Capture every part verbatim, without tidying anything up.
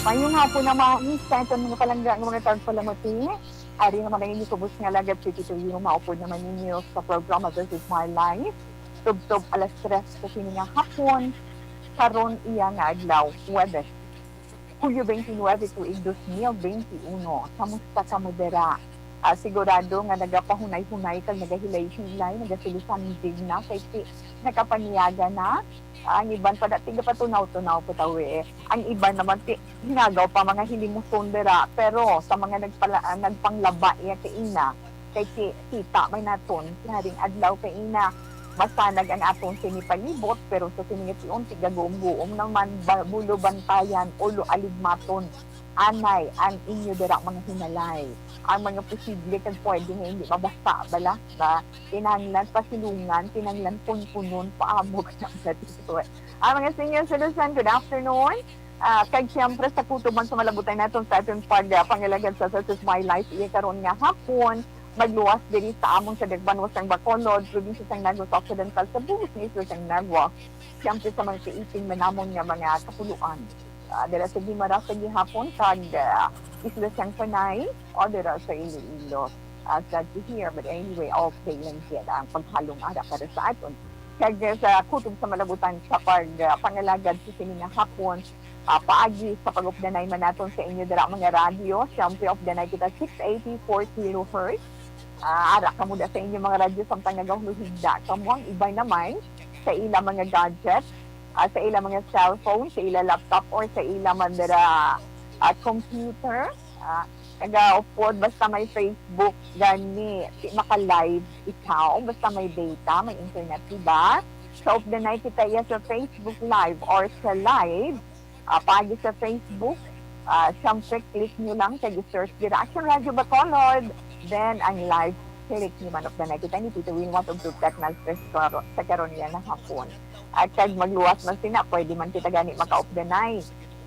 Mayong hapon naman sa aton mga palangga nga mga tagpalamati. Ari naman ang inyong kubos nga lagad si Tito Yuma, upod naman ninyo sa programa This Is My Life. Tubtob alas tres sa sini nga hapon, karon iya nga adlaw, Huwebes, Hulyo twenty-nine, tuig dos mil twenty-one. Kamusta kamo dira? Ah, sigurado nga nagapahunay-hunay kag nagahilay-hilay, nagasilusangdig na, kay ti-, nakapanyaga na. Ah, ang iban pa dati gapatunaw-tunaw pa tawi. Ang iban naman ti-, hinagaw pa mga hilimuson dira. Pero sa mga nagpala-, ah, nagpanglaba iya kaina, kay ki-, kita may naton si Haring Adlaw kaina. Masanag ang aton sini palibot, pero sa sini nga tion, tigaguom-guom naman, ba-, bulo bantayan, ulo aligmaton. Anay ang inyo dira mga hinalay. Ang mga posible kag pwede nga hindi mabasa bala, ba, kinahanglan pasilungan, kinahanglan punpunon, paabot na sa tito. Ang mga senior citizen, good afternoon. Ah, kag siyempre sa kutob man sa malabutay naton sa aton pag, ah, pangalagad sa This Is My Life, iya karon nga hapon, magluwas diri sa amon sa Dagbanwa sang Bacolod, probinsya sang Negros Occidental, sa bug-os nga isla sang Negros. Siyempre sa mga kaiting man namon nga mga kapuluan. Ah, dira sa Guimaras sa gihapon, kag, ah, isla sang Panay, o dira sa Iloilo. Ah, sad to hear, but anyway, okay lang gid ang paghalong ara para sa aton. Kag, ah, sa kutob sa malabutay sa pag, ah, pangalagad sa sini nga hapon, ah, paagi sa pag-updanay man naton sa inyo dira mga radyo, siyempre updanay kita six eighty-four kilohertz. Ah, ara kamo da sa inyo mga radyo samtang nagahulog higda kamo, ang iban naman sa ila mga gadget, ah, sa ila mga cellphone, sa ila laptop, or sa ila man dira, ah, computer. Ah, nagaupod basta may Facebook gani, di maka-live ikaw, basta may data, may internet, diba? So, updanay kita iya sa Facebook Live or sa live, ah, paagi sa Facebook. Ah, siyempre, click nyo lang, kag i-search dira Action Radio Bacolod. Then, ang live, click nyo man, updanay kita ni Tito Wilmot ug Tugtag Naltres sa karon niya na hapon. At kag magluwas man sina, pwede man kita gani makaupdanay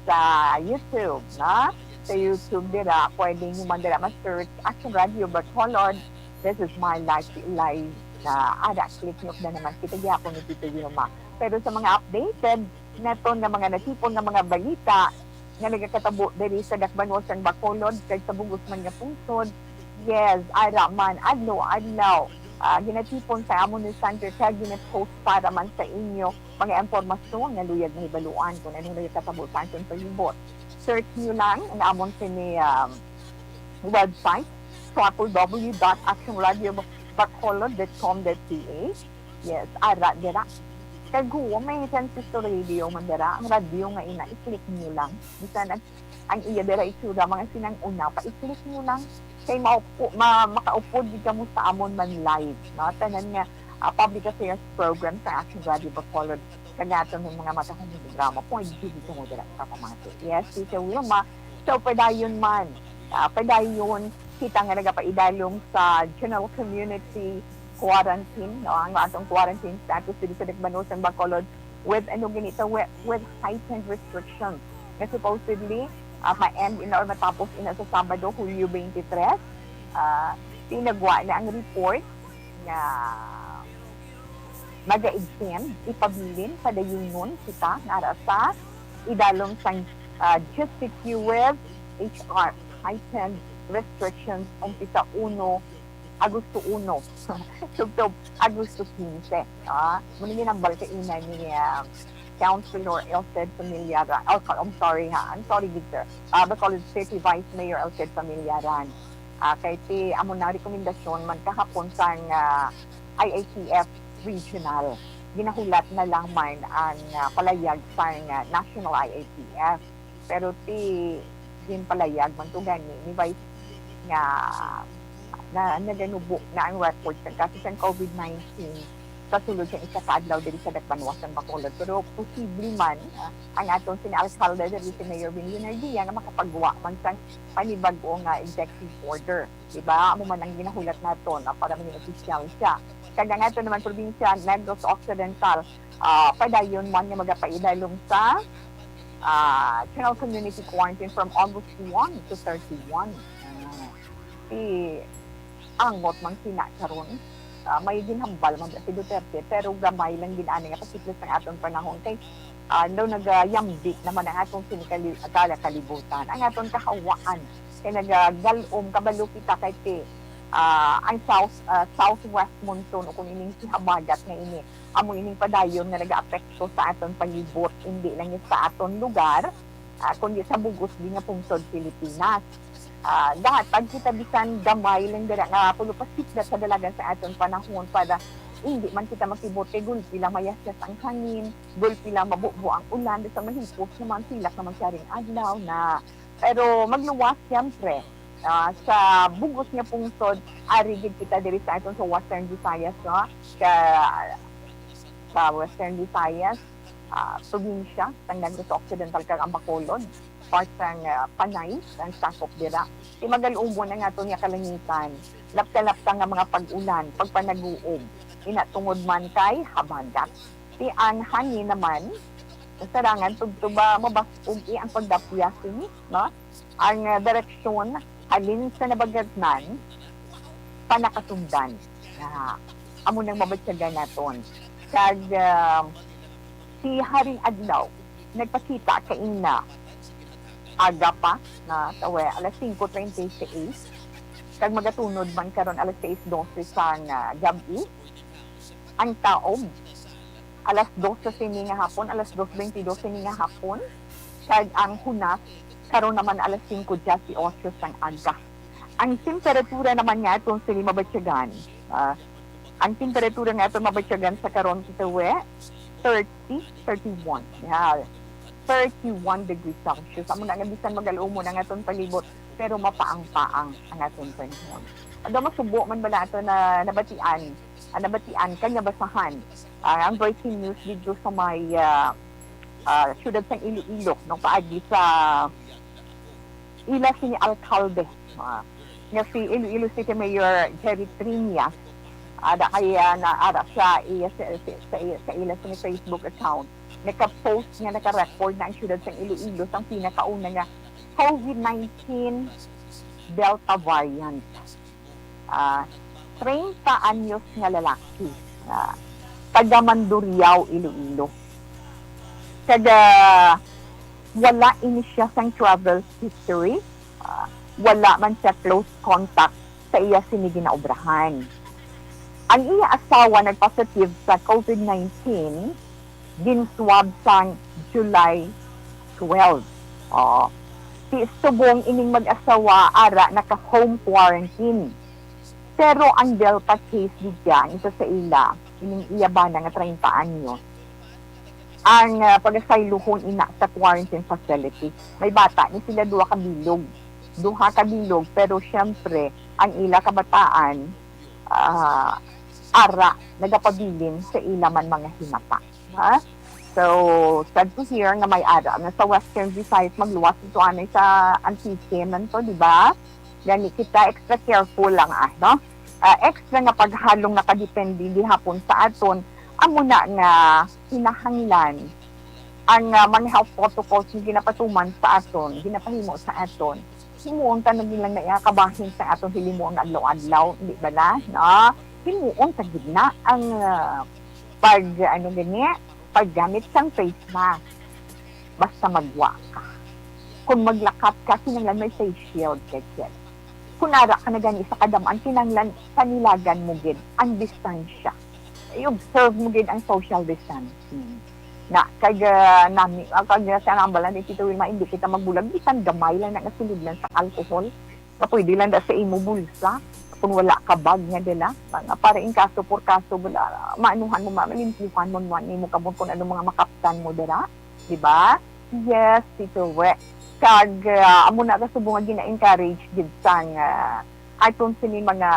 sa YouTube, na? Sa YouTube dira, pwede nyo man dira ma-search Action Radio Bacolod. This is my life live na ara, click nyo na naman kita gyapon ni Tito Wilma. Pero sa mga updated naton nga mga natipon nga mga balita nga nagakatabo diri sa Dakbanos sang Bacolod kag sa bug-os man nga pungsod, yes, ara man, adlaw-adlaw, ah, ginatipon sa amon ni Sandra kag ginapost para man sa inyo mga impormasyon nga luyag mahibaluan kung ano nagakatabo sa aton palibot. Search nyo lang ang amon sini, um, website, www dot action radio bacolod dot com dot ph. Yes, ara dira. Kag huwag may San Cristo Radio man dira. Ang radyo nga ina, i-click nyo lang. Bisan ang, ang iya dira itsura, mga sinang una pa, i-click nyo lang. Kay maupo-, ma-, makaupod gid kamo sa amon man live, no? Tanan nga, ah, public affairs program sa Action Radio Bacolod. Kag aton nga mga matahong programa, pwede gid kamo dira sa pamati. Yes, Tita Wilma. So, padayon man, ah, padayon kita nga nagapaidalom sa general community quarantine, no? Ang atong quarantine status diri sa Dakbanos sang Bacolod with, ano gani to, with, with heightened restrictions nga supposedly, ah, ma-end ina or matapos ina sa Sabado, Hulyo twenty-three. Ah, tinagwa na ang report nga maga-extend, ipabilin, padayunon kita nga ara sa idalom sang, ah, G C Q with H R, heightened restrictions, umpisa uno, Agosto uno, tubtob Agosto quince. Ah, muna ginambal ka ina ni, ah, Councilor Elfred Familiaran. Oh, I'm sorry ha. I'm sorry, good sir. Ah, Bacolod City Vice Mayor Elfred Familiaran. Ah, kay ti amo na rekomendasyon man kahapon sang, ah, I A T F regional. Ginahulat na lang man ang, ah, palayag sang, ah, national I A T F. Pero ti ginpalayag man to gani ni Vice nga na naganubo na ang record sa kaso sang COVID nineteen sa sulod sang isa ka adlaw diri sa Dakbanuas sang Bacolod. Pero posible man, ah, ang aton sini alkalde diri si Mayor Benny Leonardia nga makapagwa man sang panibag-o nga executive order. Diba? Amo man ang ginahulat naton, ah, para maging opisyal siya. Kag ang aton naman probinsya, Negros Occidental, ah, padayon man nga magapaidalom sa, ah, general community quarantine from August one to thirty-one. Ah, si angot man sina karon. Ah, may ginhambal man si Duterte, pero gamay lang gid ani nga pasiklis ang aton panahon kay ah, daw nagayambi naman ang atong sinikali-, kala-, kalibutan. Ang aton kahawaan kay nagagalom, kabalo kita kay ti, ah, ang south, ah, southwest monsoon o kung ining si habagat nga ini, amo ining padayon nga nagaapekto sa aton palibot, hindi lang sa aton lugar, ah, kundi sa bug-os din nga pungsod Pilipinas. Ah, gahatag kita bisan gamay lang dira nga pulupasikdat sa dalagan sa aton panahon para hindi man kita makibot kay gulpi lang mayasyas ang hangin, gulpi lang mabubo ang ulan, bisan mahipos naman, silak naman siya ring adlaw na. Pero magluwas, siyempre, ah, sa bug-os nga pungsod, ari gid kita diri sa aton sa Western Visayas, no? Sa, sa Western Visayas, ah, probinsya sang Negros Occidental kag ang Bacolod, part sang, ah, Panay, ang sakop dira. Ti magal-umon ang aton nga kalangitan, lapta-lapta nga mga pag-ulan, pagpanaguob, ina tungod man kay habagat. Ti ang hangin naman, kasarangan tugtuba mabas-og i ang pagdapya sini, no? Ang, ah, direksyon halin sa nabagatnan, panakasundan. Nga, amo nang mabatyagan naton. Kag, ah, si Haring Adlaw, nagpakita kaina aga pa, na tawe, alas singko treinta y seis, kag magatunod man karon alas sais dose sang, ah, gab-i. Ang taob, alas dose sini nga hapon, alas dos beintidos sini nga hapon, kag ang hunas karon naman alas singko diyes y ocho sang aga. Ang temperatura naman nga aton sini mabatyagan, ah, ang temperatura nga aton mabatyagan sa karon, kitawe, thirty, thirty-one. Yeah. Thirty-one degrees Celsius. Amo na nga bisan magal-umon ang aton palibot, pero mapaang-paang ang aton panahon. Ano, masubo man ba nato na nabatian, ah, nabatian kanya basahan, ah, ang breaking news dito sa may, ah, ah, siyudad sang Iloilo, no, paagi sa ila sini alkalde, ah, nga si Iloilo City Mayor Jerry Triñas, ada kaya na ara sa iya, sa, sa, sa, sa ila sini Facebook account, naka-post nga naka-record na ang siyudad sang Iloilo sang pinakauna nga COVID nineteen Delta variant. Ah, treinta anyos nga lalaki, ah, taga Mandurriao, Iloilo. Kag wala ini siya sang travel history, ah, wala man siya close contact sa iya sini ginaobrahan. Ang iya asawa nagpositive sa COVID nineteen, gin-swab sang July twelve. Oo. Ti subong ining mag-asawa ara naka-home quarantine. Pero ang Delta case gid siya, ang isa sa ila, ining iya bana nga treinta anyos, ang, ah, pagasaylohon ina sa quarantine facility. May bata ni sila, duha ka bilog. Duha ka bilog, pero siyempre, ang ila kabataan, ah, ara, nagapabilin sa ila man mga himata. Ha? So, sad to hear nga may ara nga sa Western Visayas, magluwas ito anay sa Antique man to, di ba? Gani kita extra careful lang, ah, no? Ah, extra nga paghalong nakadepende gihapon sa aton, amo na nga kinahanglan ang, ah, mga health protocols nga ginapatuman sa aton, ginapahimo sa aton. Himuon ta na nilang naiakabahin sa aton hilimuon adlaw-adlaw, di ba na? No? Himuon ta gid na ang, ah, pag, ano gani, paggamit sang face mask. Basta magwa ka. Kung maglakat ka, kinahanglan may face shield ka gid. Kung ara ka na gani sa kadam-an, kinahanglan panilagan mo gid ang distansya. I-observe mo gid ang social distancing. Na, kag, ah, nami, ah, kag, ah, sa nambala ni Tito Wilma, hindi kita magbulag, bisan gamay lang na nga sinudlan sa alcohol, nga pwede lang da sa imo bulsa, kung wala ka bag nga dala, nga para in kaso por kaso, wala, maanuhan mo, ma-, malimpyuhan mo, mo, nimo kabon kung ano mga makaptan mo dira, di ba? Yes, Tito We. Kag, ah, amo na kasubong nga gina-encourage gid sang, ah, aton sini mga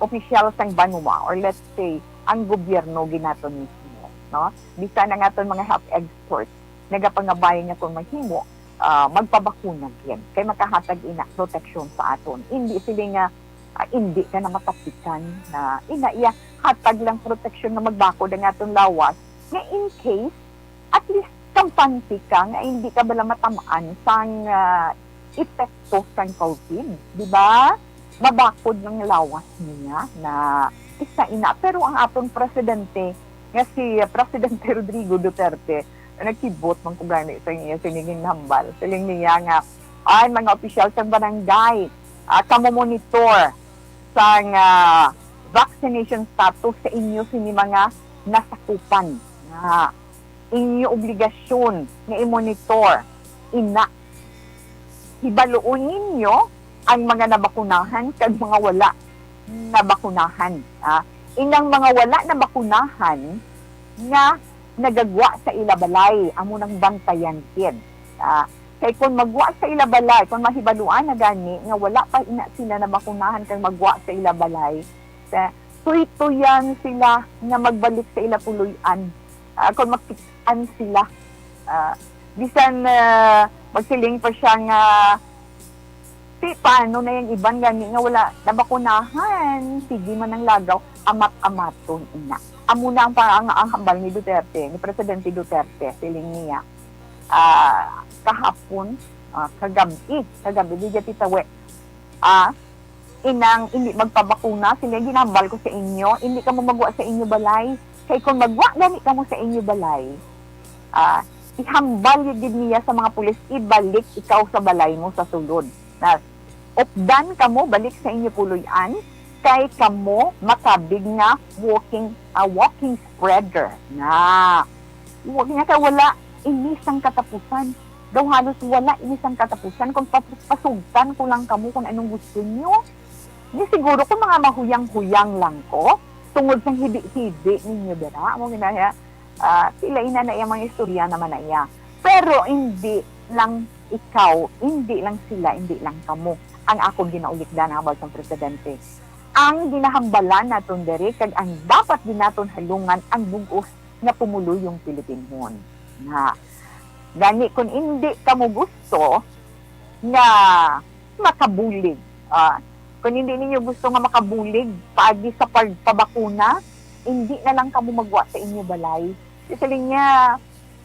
opisyal sang banwa, or let's say, ang gobyerno gid naton mismo, no? Bisan ang aton mga health experts nagapangabay nga kung mahimo, ah, magpabakuna gid, kay makahatag ina proteksyon sa aton. Hindi sila nga, ah, hindi ka na matapikan na ina iya hatag lang proteksyon nga magbakod ang aton lawas, nga in case at least kampante ka nga hindi ka bala matamaan sang, ah, epekto sang COVID, di ba? Mabakod ng lawas niya na isa ina. Pero ang aton presidente, nga si Presidente Rodrigo Duterte, nagkibot man ko gani sa iya sining ginhambal. Siling niya nga, ay, mga opisyal sa barangay, ah, kamo monitor sang, ah, vaccination status sa inyo sini mga nasakupan. Nga inyo obligasyon nga i-monitor, ina. Hibaluon ninyo ang mga nabakunahan kag mga wala nabakunahan. Ah, inang mga wala nabakunahan nga nagagwa sa ila balay, amo nang bantayan gid. Ah, kay kon magwa sa ila balay, kon mahibaluan na gani nga wala pa ina sila nabakunahan kag magwa sa ila balay, sa, tuytoyan sila nga magbalik sa ila puloy-an. Ah, kon makit-an sila, ah, bisan, ah, magsiling pa siya nga, "Ti, paano na yung iban gani nga wala nabakunahan? Sige man ang lagaw, amat-amaton ina." Amo na ang, pa-, ang, ang hambal ni Duterte, ni Presidente Duterte, siling niya, ah, kahapon, ah, kagabi, kagabi, di dyan titawi. Ah, inang hindi magpabakuna, sila ginambal ko sa inyo, hindi kamo magwa sa inyo balay. Kay kung magwa gani kamo sa inyo balay, ah, ihambal yun gid niya sa mga pulis, ibalik ikaw sa balay mo sa sulod. Na, updan kamo, balik sa inyo puloy-an, kay kamo makabig nga walking, ah, walking spreader. Na, wa-, nga kay wala ini sang katapusan. Daw halos wala ini sang katapusan. Kung pas-, pasugtan ko lang kamo kung anong gusto nyo, ni siguro kung mga mahuyang-huyang lang ko, tungod sang hibi-hibi ninyo dira, amo ginaya, ah, pila ina na iya mga istorya naman na iya. Pero hindi lang ikaw, hindi lang sila, hindi lang kamo ang akon ginaulikdan, hambal sang presidente. Ang ginahambalan naton diri kag ang dapat din naton halungan ang bug-os nga pumuluyong Pilipinhon. Na, gani, kung hindi kamo gusto nga makabulig, ah, kung hindi ninyo gusto nga makabulig paagi sa pagpabakuna, hindi na lang kamo magwa sa inyo balay. Kasi niya,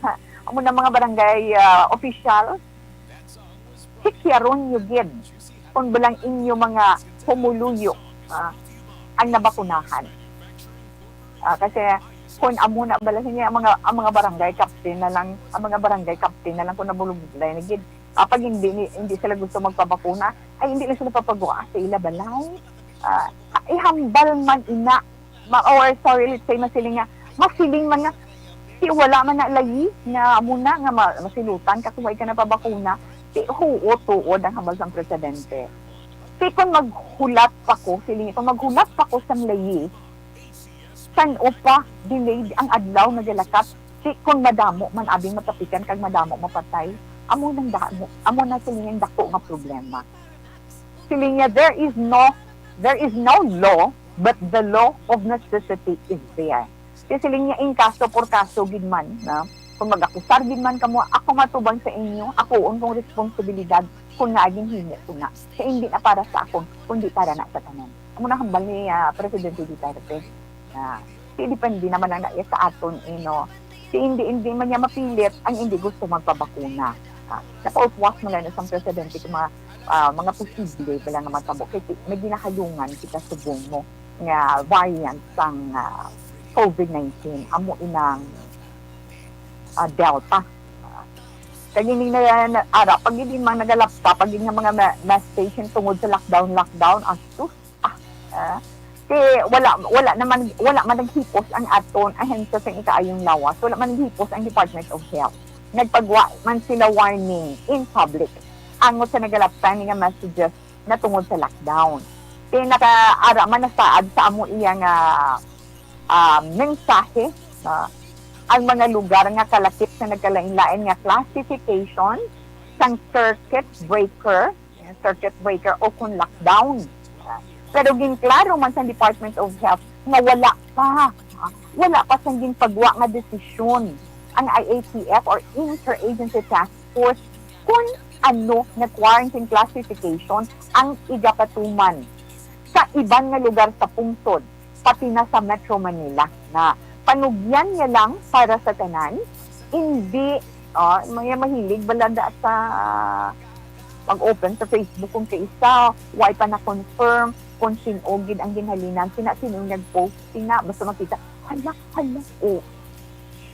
ha, amo na mga barangay, ah, official, hikyaron nyo gid kung balang inyo mga pumuluyo, ah, ang nabakunahan. Ah, kasi kung amo na bala niya, ang mga, ang mga barangay captain na lang, ang mga barangay captain na lang kung nabulog na gid. Ah, pag hindi, ni-, hindi sila gusto magpabakuna, ay hindi na sila papagawa sa ila balay. Ah, ihambal man ina, ma-, or sorry, let's say, masiling nga, masiling man nga, si wala man na layi nga amo na nga ma-, masilutan ka kung wala ka napabakuna, si huo tuod ang hambal sang presidente. Si kung maghulat pa ko, siling, kung maghulat pa ko sang layi, san-o pa delayed ang adlaw nagalakat, si kung madamo man abing matapikan kag madamo mapatay, amo nang damo, amo na siling ang dako nga problema. Siling niya, there is no, there is no law, but the law of necessity is there. Kaya siling niya, in kaso por kaso gid man, na kung mag-akusar gid man kamo, ako matubang sa inyo, ako ang kong responsibilidad kung naaging himo ko na. Kaya hindi na para sa akon, kundi para na sa tanan. Amo na hambal ni, ah, Presidente Duterte. Ah, si depende naman ang naiya sa aton, eh, no? Si hindi, hindi man niya mapilit ang hindi gusto magpabakuna. Ah, nakauswas mo na sang presidente kung mga, ah, mga posible pala nga matabo. Kay si-, may ginahalungan kita subong mo nga variant sang, ah, covid nineteen. Amo inang, ah, Delta. Ah, kag ini na, na, ara, pag hindi man nagalapta, pag yun nga mga ma-, mask station tungod sa lockdown, lockdown, ah, sus, ah, ah, kay wala, wala naman, wala man naghipos ang aton ahensya sa ikaayong lawas, wala man naghipos ang Department of Health. Nagpagwa man sila warning in public. Angot sa nagalapta ni nga messages na tungod sa lockdown. Kay nakaara man nasaad sa amo iya nga, ah, mensahe, no? Ang mga lugar nga kalakip sa nagkalain-lain nga classification sang circuit breaker, circuit breaker o kung lockdown. Pero ginklaro man sa Department of Health nga wala pa, ah, wala pa sang ginpagwa nga desisyon ang I A T F or Interagency Task Force kung ano nga quarantine classification ang igapatuman sa iban nga lugar sa pungsod, pati na sa Metro Manila. Na panugyan niya lang para sa tanan, hindi, ah, mga mahilig balanda sa mag-open sa Facebook kung kaisa, why pa na-confirm kung sin-o gid ang ginhalinan, sina, sino nag-post, sina, basta makita, Hala, hala, oh.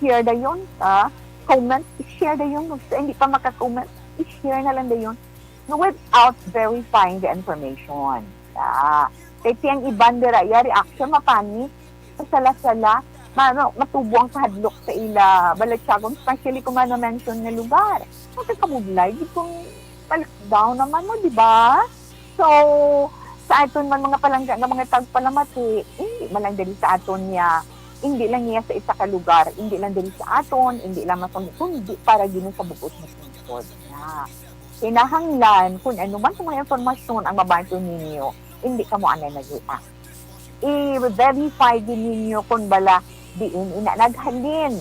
Share dayon, ah. Comment, i-share dayon. Kung sa hindi pa maka-comment, i-share na lang dayon. Without verifying the information. Ah, kay tiyang iban dira, iya reaction, mapanic, masala-sala, ma-, ano, matubo ang kahadlok sa ila, balatyagon, especially kung may na-mention nga lugar. Magkakabuglay, di kung ma-lockdown naman mo, di ba? So, sa aton man mga palangga nga mga tagpalamati, hindi man lang diri sa aton niya, hindi lang niya sa isa ka lugar, hindi lang diri sa aton, hindi lang man sa, kundi para gini sa bug-os nga lungsod na. Kinahanglan, kung ano man sa mga impormasyon ang mabaton ninyo, hindi kamo anay nag-react. I-verify gid ninyo kung bala diin ina naghalin,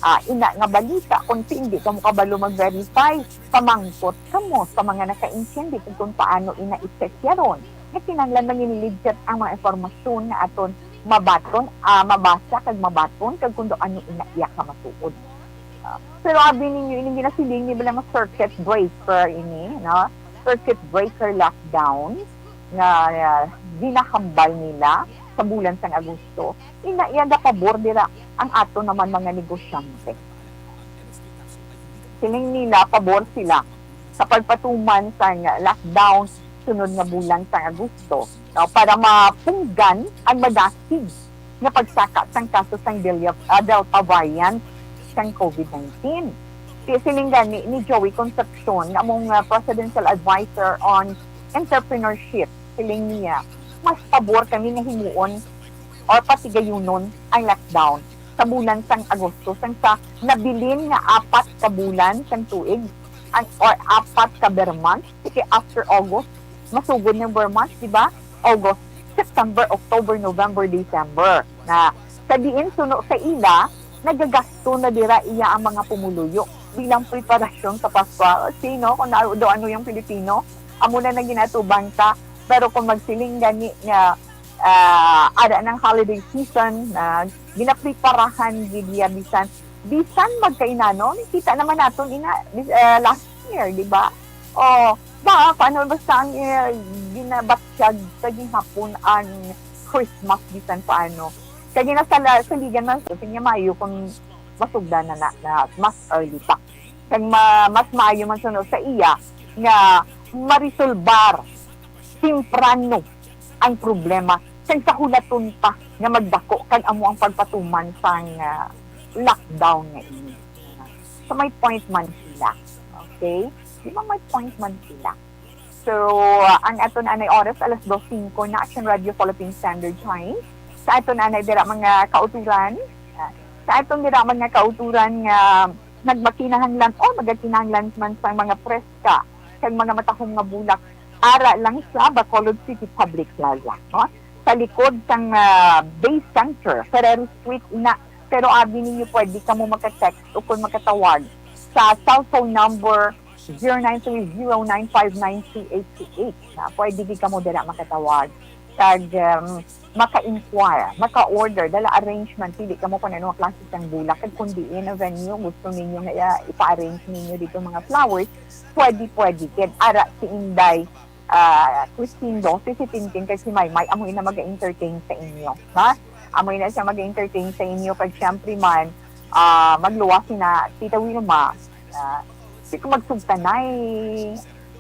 ah, ina nga balita. Kung hindi kamo kabalo mag-verify, pamangkot kamo sa mga nakaintindi kung, kung paano ina i-check yaron. Nga kinahanglan manginligit ang mga impormasyon nga aton mabaton, ah, mabasa kag mabaton, kag kung ano ina iya ka matuod. Ah, pero abi ninyo, ining ginasiling ni bala nga circuit breaker ini, no? Circuit breaker lockdown nga, ah, ginahambal nila sa bulan sang Agosto. Ina iya gapabor dira ang ato naman mga negosyante. Siling nila, pabor sila sa pagpatuman sang lockdown sunod nga bulan sang Agosto, no, para mapunggan ang madasig nga pagsaka sang kaso sang Del-, ah, Delta variant sang COVID nineteen. Ti-, siling gani ni Joey Concepcion nga among, ah, Presidential Advisor on Entrepreneurship, siling niya, mas pabor kami nga himuon or patigayunon ang lockdown sa bulan sang Agosto, sang sa nabilin nga apat ka bulan sang tuig, ang, or apat ka ber month, kasi after August, masugod na ber month, di ba? August, September, October, November, December. Na, sa diin suno sa ila, nagagasto na dira iya ang mga pumuluyo bilang preparasyon sa Pasko. Sino, kung na, do ano yung Pilipino, amo na nang ginatubang ta. Pero kung magsiling gani nga, ah, ara ng holiday season, na ginapreparahan gid iya bisan, bisan magkainano, nakita naman naton ina, bis-, ah, last year, di ba? O, ba, paano basta ang, eh, ginabatyag sa gihapon ang Christmas bisan paano? Kaya ginasala-, saligan man sa niya maayo kung masugdan na, na, na mas early pa. Kag ma-, mas maayo man suno sa iya nga marisolbar temprano ang problema kaysa hulaton pa nga magdako kag amo ang pagpatuman sang, ah, lockdown nga ini. So, may point man sila. Okay? Di ba may point man sila? So, ah, ang aton anay oras, alas dos singko na, Action Radio Philippine Standard Time. Sa aton anay dira mga kauturan, ah, sa aton dira mga kauturan nga nagmakinahanglan o magakinahanglan man sang mga preska kag mga matahom nga bulak, ara lang sa Bacolod City Public Plaza, no? Sa likod sang, ah, Bay Center, Ferrero Street ina. Pero abi ninyo, pwede kamo maka-text o kung makatawag sa cell phone number zero nine three zero nine five nine three eight three eight, na pwede gid kamo dira makatawag kag, um, maka-inquire, maka-order, dala arrangement, pili kamo kung ano ang klase sang bulak, kag kung diin ang venue gusto ninyo nga, ah, ipa-arrange ninyo dito mga flowers, pwede, pwede gid. Ara si Inday, ah, Christine Dose, si Tintin, kag si Maymay, amo ina mag-entertain sa inyo, ha? Amo ina siya mag-entertain sa inyo, kag syempre man, ah, magluwas sina Tita Wilma, ah, di ko magsugtanay,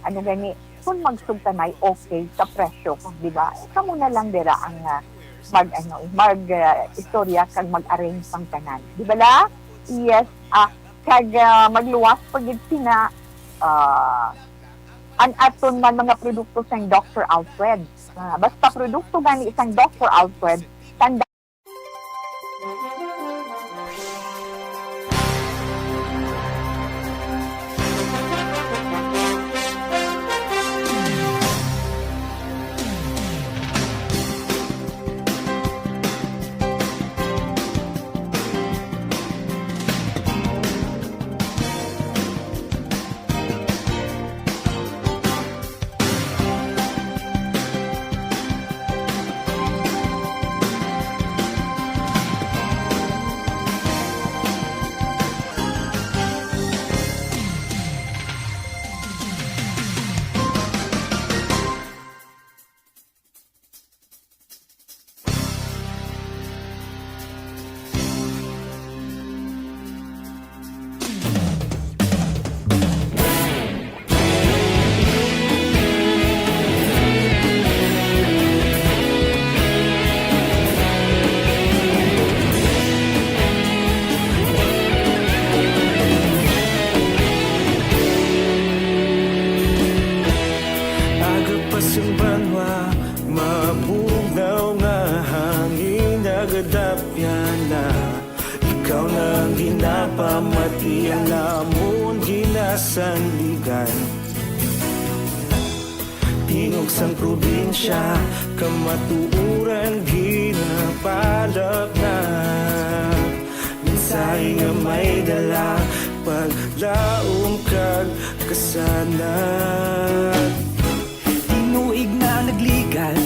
ano gani, kung magsugtanay, okay sa presyo, di ba? Kamo na lang dira ang, ah, mag, ano, mag, ah, istorya kag mag-arrange sang tanan. Di ba la? Yes, ah, kag, ah, magluwas pa gid sina, ah, ang aton man mga produkto sang Doctor Alfred. Ah, basta produkto gani sang Doctor Alfred, tanda Sanligan. Tingog sang probinsya, kamatuoran ginapalapnag. Mensahe nga may dala, paglaom kag kasanag. Tinuig na nagligan,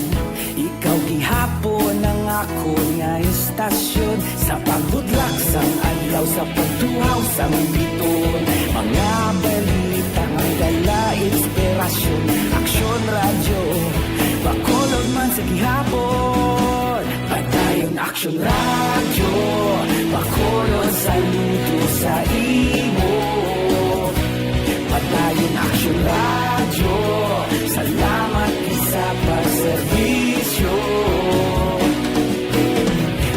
ikaw gihapon ang akon nga istasyon. Sa pagbudlak sang adlaw, sa pagtuhaw sang biton, mga balita nga dala inspirasyon. Aksyon Radyo, Bacolod man sa gihapon. Padayon Aksyon Radyo, Bacolod saludo sa imo. Padayon Aksyon Radyo, salamat sa pagserbisyo.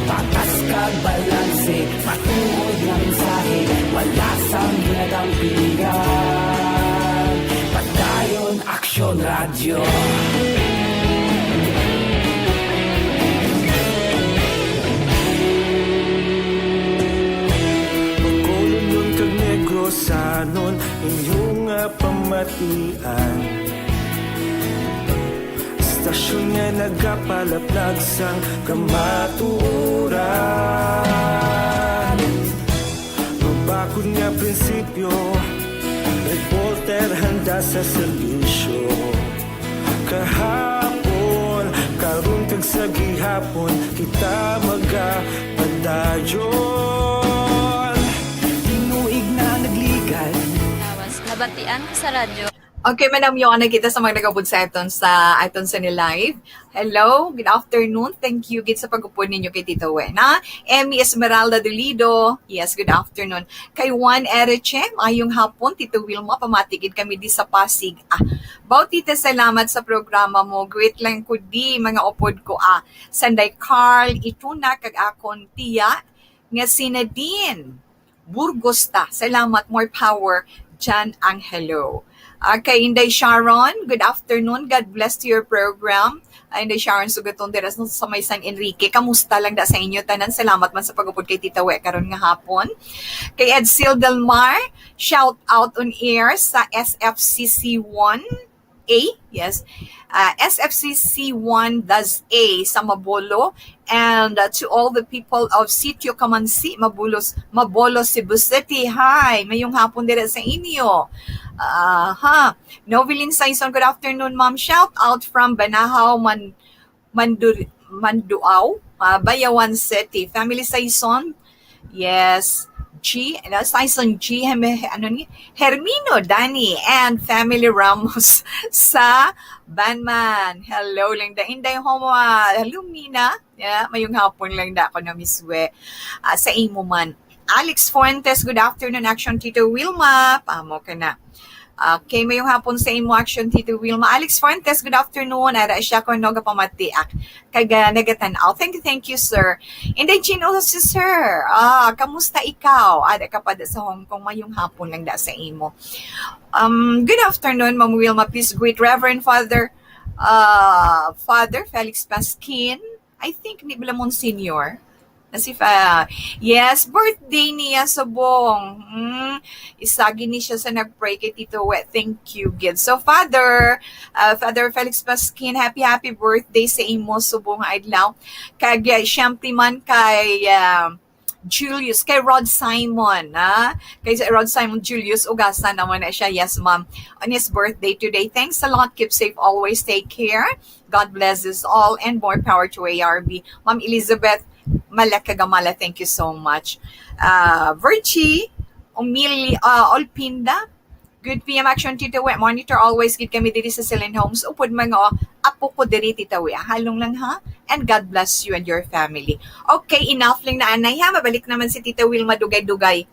Patas kag balanse, matuod nga mensahe, wala sang ginadampigan. Padayon Aksyon Radyo. Bacolodnon kag Negrosanon, inyo nga pamatian. Istasyon nga nagapalaplag sang kamatuoran. Mabakod nga prinsipyo, reporter handa sa serbisyo. Kahapon, karon kag sa gihapon, kita magapadayon. Tinuig na nagligan. Lawas, nabatian ko sa radyo. Okay, manamyo na kita sa mga nagabud sa aton sa aton sa ni live. Hello, good afternoon. Thank you gid sa pag-upod ninyo kay Tito Wen, ha? Emmy Esmeralda Dolido. Yes, good afternoon. Kay Juan Ereche, mayong hapon, Tito Wilma, pamati gid kami di sa Pasig. Ah, Bautita, salamat sa programa mo. Greet lang ko di, mga upod ko, ah. Sanday Carl Ituna, kag akon tiya, nga si Nadine Burgosta. Salamat, more power, Jan Angelo. Ah, kay Inday Sharon, good afternoon. God bless to your program. Ah, Inday Sharon Sugaton, dira sa, sa may San Enrique. Kamusta lang da sa inyo tanan? Salamat man sa pag-upod kay Tita We karon nga hapon. Kay Edsil Del Mar, shout out on air sa S F C C one A, yes. Ah, S F C C one does A sa Mabolo, and, uh, to all the people of Sitio Kamansi, Mabulos, Mabolo, Cebu City. Hi, mayong hapon dira sa inyo. Aha. Novelyn Saison, good afternoon, ma'am. Shout out from Banahaw, Man-, Mandu-, Manduaw, ah, Bayawan City. Family Saison, yes. G, ano, Saison G, Hem-, ano ni? Hermino, Dani, and family Ramos sa Banman. Hello lang da. Inday Homo, ah, hello, Mina. Yeah, mayong hapon lang da ako na miswe. Ah, sa imo man. Alex Fuentes, good afternoon, Action Tito Wilma. Pamo ka na. Okay, mayong hapon sa imo, Action Tito Wilma. Alex Fuentes, good afternoon. Ara siya ko, no, gapamati ak-, kag, ah, nagatan-aw. Thank you, thank you, sir. Inday Jean Olosis, sir. Ah, kamusta ikaw? Ada ka pa da sa Hong Kong. Mayong hapon lang da sa imo. Um, good afternoon, Ma'am Wilma. Please greet Reverend Father, uh, Father Felix Pasquin. I think ni bala Monsignor. Na si Fa-, yes, birthday niya subong. Mm, isa gid ni siya sa nag-pray kay Tito We. Thank you, gid. So, Father, uh, Father Felix Pasquin, happy, happy birthday sa imo subong nga adlaw. Kag, uh, siyempre man kay, uh, Julius, kay Rod Simon, ha? Kay Rod Simon Julius, ugasan naman na siya. Yes, ma'am. On his birthday today. Thanks a lot. Keep safe always. Take care. God bless us all and more power to A R B. Ma'am Elizabeth Malakagamala, thank you so much. Uh, Virgie Umili-, uh, Olpinda, good P M Action Tito We. Monitor always gid kami diri sa Celine Homes. Upod mga apo ko diri, Tito We. Halong lang, ha? And God bless you and your family. Okay, enough lang na anay, ha? Mabalik naman si Tito Wilma dugay-dugay.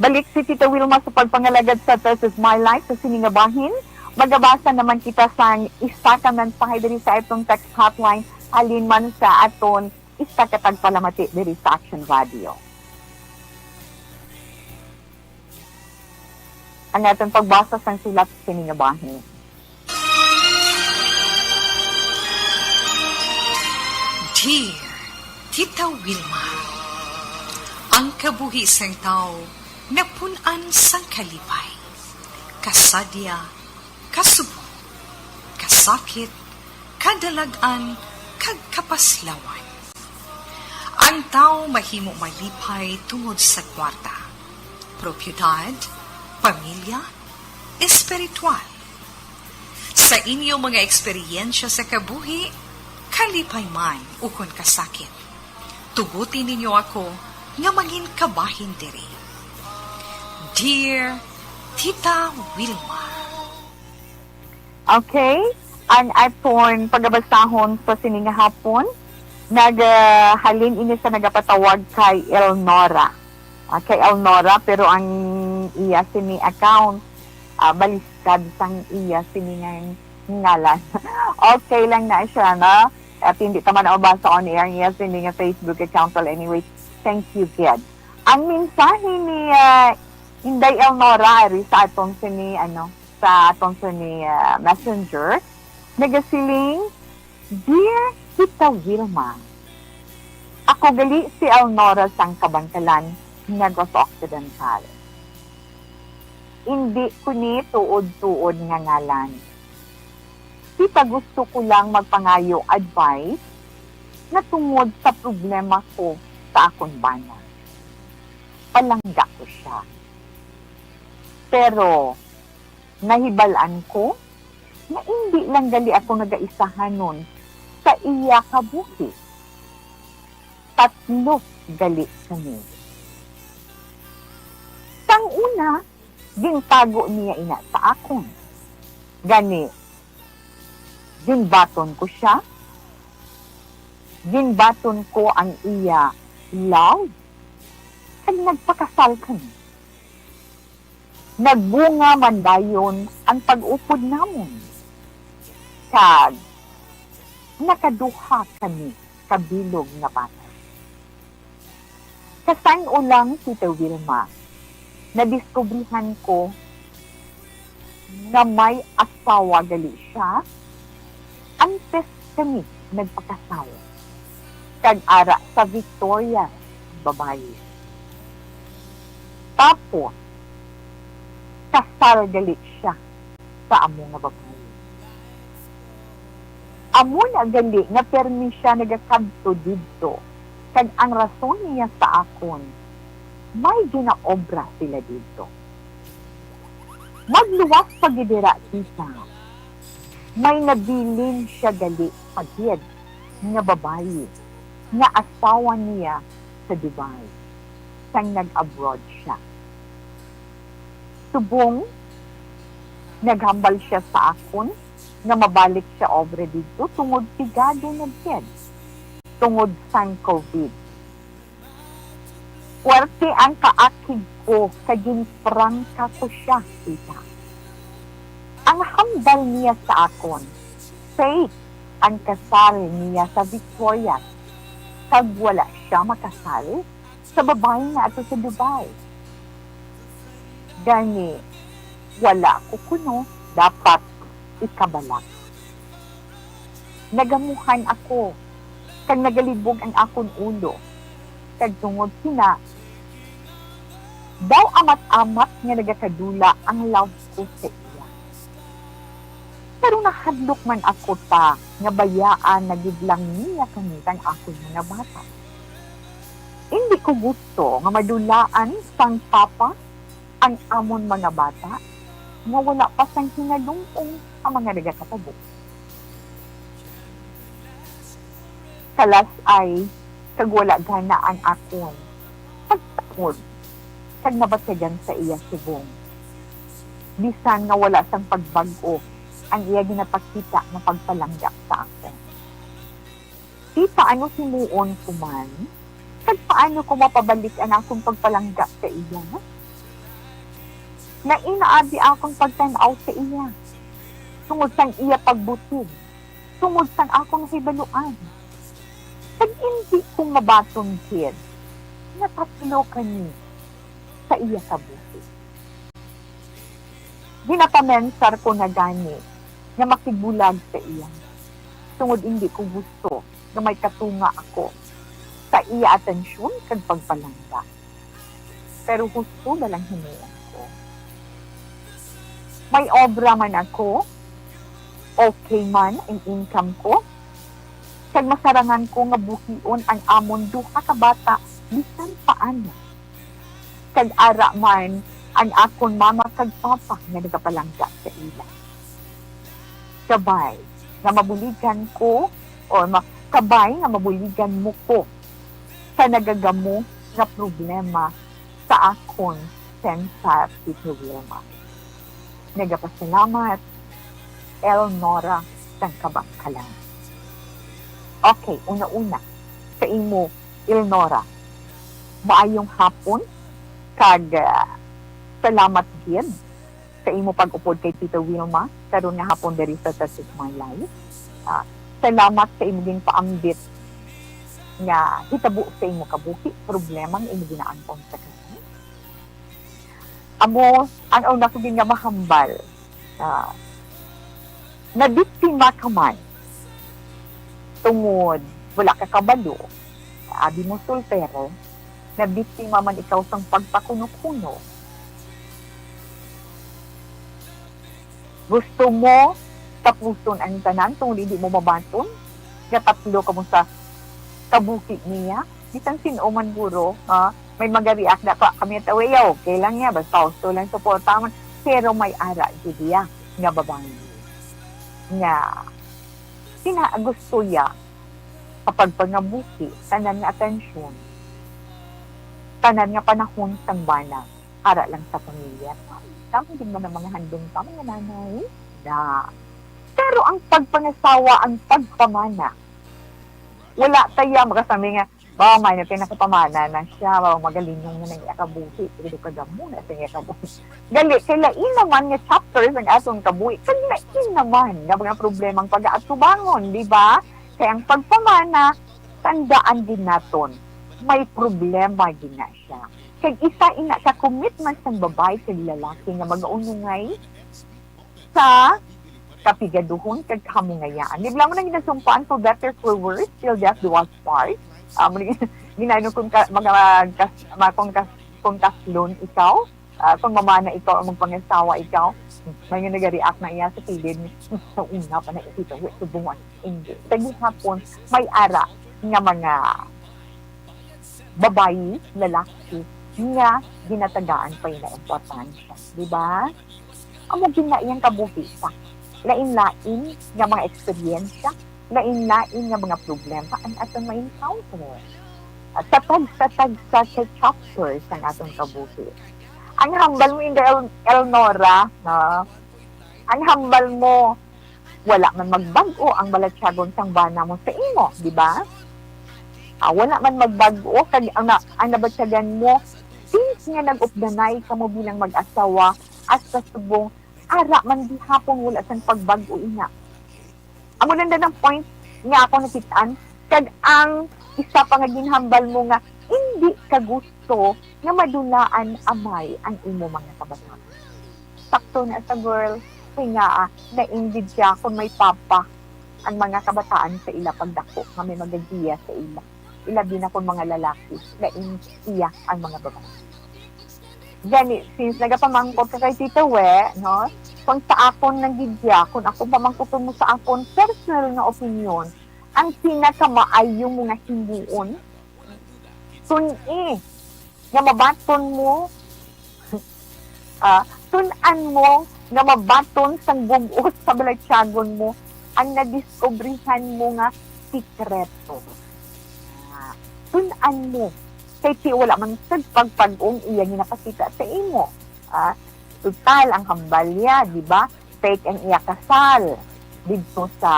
Balik si Tita Wilma sa pagpangalagad sa This Is My Life sa sini nga bahin. Magabasa naman kita sang isa ka mensahe diri sa atong text hotline halin man sa aton isa ka tagpalamati diri sa Action Radio. Ang aton pagbasa sang sulat sini nga bahin. Dear Tita Wilma, ang kabuhi sang tawo napun-an sang kalipay, kasadya, kasubong, kasakit, kadalag-an, kag kapaslawan. Ang tawo mahimo malipay tungod sa kwarta, propiedad, pamilya, espiritual. Sa inyo mga eksperyensya sa kabuhi, kalipay man ukon kasakit, tuguti ninyo ako nga mangin kabahin diri. Dear Tita Wilma. Okay, ang aton pagabasahon sa sini nga hapon, nagahalin ini sa nagapatawag kay Elnora. Ah, kay Elnora, pero ang iya sini account, ah, baliskad sang iya sini nga ngalan. Okay lang na siya, no? At hindi ta man mabasa on air ang iya sini nga Facebook account. Well, anyway, thank you, kid. Ang mensahe ni, ah, Inday Elnora ari sa aton sini, ano, sa aton sini, ah, messenger, nagasiling, "Dear Tita Wilma, ako gali si Elnora sang Kabankalan, Negros Occidental. Indi ko ni tuod-tuod nga ngalan. Tita, gusto ko lang magpangayo advice na tungod sa problema ko sa akon bana. Palangga ko siya. Pero nahibal-an ko nga indi lang gali ako nagaisahanon sa iya kabuhi. Tatlo gali kami. Sang una, gintago niya ina sa akon. Gani, ginbaton ko sia, ginbaton ko ang iya love, kag nagpakasal kami. Nagbunga man dayon ang pag-upod namon, kag nakaduha kami ka bilog nga bata. Kasan-o lang, Tita Wilma, nadiskubrihan ko nga may asawa gali sia antes kami nagpakasal, kag ara sa Victoria ang babayi. Tapos, kasal gali sia sa amo nga babayi. Amo na gali nga permi sia nagakadto didto, kag ang rason niya sa akon, may ginaobra sila didto. Magluwas pa gid dira, tita. May nabilin sia gali pa gid nga babayi nga asawa niya sa Dubai, sang nag-abroad sia. Subong, naghambal sia sa akon nga mabalik sia obra didto tungod pigado na gid tungod sang covid. Puwerte ang kaakig ko kag ginprangka ko sia, tita. Ang hambal niya sa akon, fake ang kasal niya sa Victorias, kag wala sia makasal sa babayi nga ato sa Dubai. Gani, wala ko kuno dapat ikabalak. Nagamuhan ako, kag nagalibog ang akon ulo, kag tungod sina, daw amat-amat nga nagakadula ang love ko sa iya. Pero nahadlok man ako ta nga bayaan na gid lang niya kami sang akon mga bata. Indi ko gusto nga madulaan sang papa ang amon mga bata nga wala pa sang hinalungong sa mga nagakatabo. Kalas-ay kag wala gana ang akon pagtangod kag nabatyagan sa iya subong. Bisan nga wala sang pagbag-o ang iya ginapakita nga pagpalangga sa akon. Di paano himuon ko man? Kag paano ko mapabalik ang akong pagpalangga sa iya? Lain na abi akon pagtan-aw sa iya, tungod sang iya pagbutig, tungod sang akon nahibaluan. Kag indi ko mabaton gid nga tatlo kami sa iya kabuhi. Ginapamensar ko na gani nga makigbulag sa iya, tungod indi ko gusto nga may katunga ako sa iya atensyon kag pagpalangga. Pero husto na lang himuon ko. May obra man ako, okay man ang income ko, kag masarangan ko nga buhion ang amon duha ka bata bisan paano. Kag ara man ang akon mama kag papa nga nagapalangga sa ila. Kabay nga mabuligan ko, or ma-, kabay nga mabuligan mo ko sa nagagamo nga problema sa akon, Sensa Tito Wilma. Nagapasalamat, Elnora sang Kabangkalan. Okay, una-una, sa imo, Elnora, maayong hapon, kag, ah, salamat gid sa imo pag-upod kay Tita Wilma karon nga hapon diri sa Touch of My Life. Ah, salamat sa imo ginpaambit nga hitabo sa imo kabuhi, problema nga imo ginaangkon sa karon. Amo ang una ko gid nga mahambal. Ah, nabiktima ka man tungod wala ka kabalo, abi mo soltero, nabiktima man ikaw sang pagpakuno-kuno. Gusto mo tapuson ang tanan tungod hindi mo mabaton nga tatlo kamo sa kabuhi niya? Bisan sin-o man guro, ha? May magareact na pa kami, tawiyaw, okay lang niya, basta husto lang suporta man. Pero may ara gid iya nga babayi nga sina gusto iya kapag pangabuhi, tanan nga atensyon, tanan nga panahon sang bana para lang sa pamilya. Tama din man ang mga handom sa mga nanay na. Pero ang pagpangasawa, ang pagpamana, wala taya makasami nga, ba, may na pinakapamana na siya, ba, magaling yung nang ikabuhi, pero kagamo na sa ikabuhi. Gali, kay lain naman nga chapters ang atong kabuhi. Kag lain naman nga mga problemang pag-aatubangon, di ba? Kay ang pagpamana, tandaan din naton, may problema din na siya. Kag isa ina ka commitment sang babae kag lalaki nga magaunungay sa kapigaduhon kag kamungayaan. Di ba mo nang ginasumpaan, for better, for worse, till death do us part? Ah, muli, ginano kung ka, mga, kas, ma, kung kas, kung kaslon ikaw, ah, kung mamana ikaw o magpangasawa ikaw, may nga nagareact na iya sa kilid, sa una pa na ito, wait, subong, hindi. Sa gihapon, may ara nga mga babayi, lalaki, nga ginatagaan pa yung importansya. Di ba? Amo gid na iyang kabuhi sa lain-lain nga mga eksperyensya, lain-lain nga mga problema ang atong ma-encounter. At sa tag-, sa tag-, sa, sa chapter sa atong kabuhi. Ang hambal mo, Inday El-, Elnora, no? Ang hambal mo, wala man magbag-o ang balatyagon sang bana mo sa imo, di ba? Ah, wala man magbag-o, kag ang, na, ang nabatyagan mo, since nga nag-updanay kamo bilang mag-asawa, hasta subong, ara man gihapon wala sang pagbag-o ina. Amo na ang point nga ako nakit-an, kag ang isa pa nga ginhambal mo nga hindi ka gusto nga madulaan amay ang imo mga kabataan. Sakto na sa girl, kay nga, ah, nainggid siya kung may papa ang mga kabataan sa ila pagdako nga may magagiya sa ila. Ilabi na kung mga lalaki, lain iya ang mga babae. Gani, since nagapamangkot ka kay Tita We, no? Kung sa akon nang gidya, kung ako pamangkuton mo sa akon, personal nga opinion, ang pinakamaayo mo nga himuon, tun-i nga mabaton mo, ah, tun-an mo nga mabaton sang bug-os sa balatyagon mo ang nadiskubrihan mo nga sikreto. Ah, tun-an mo. Kay ti wala man sad pagpag-ong iya ginapakita sa imo. Ah, total, ang hambal niya, di ba? Fake ang iya kasal didto sa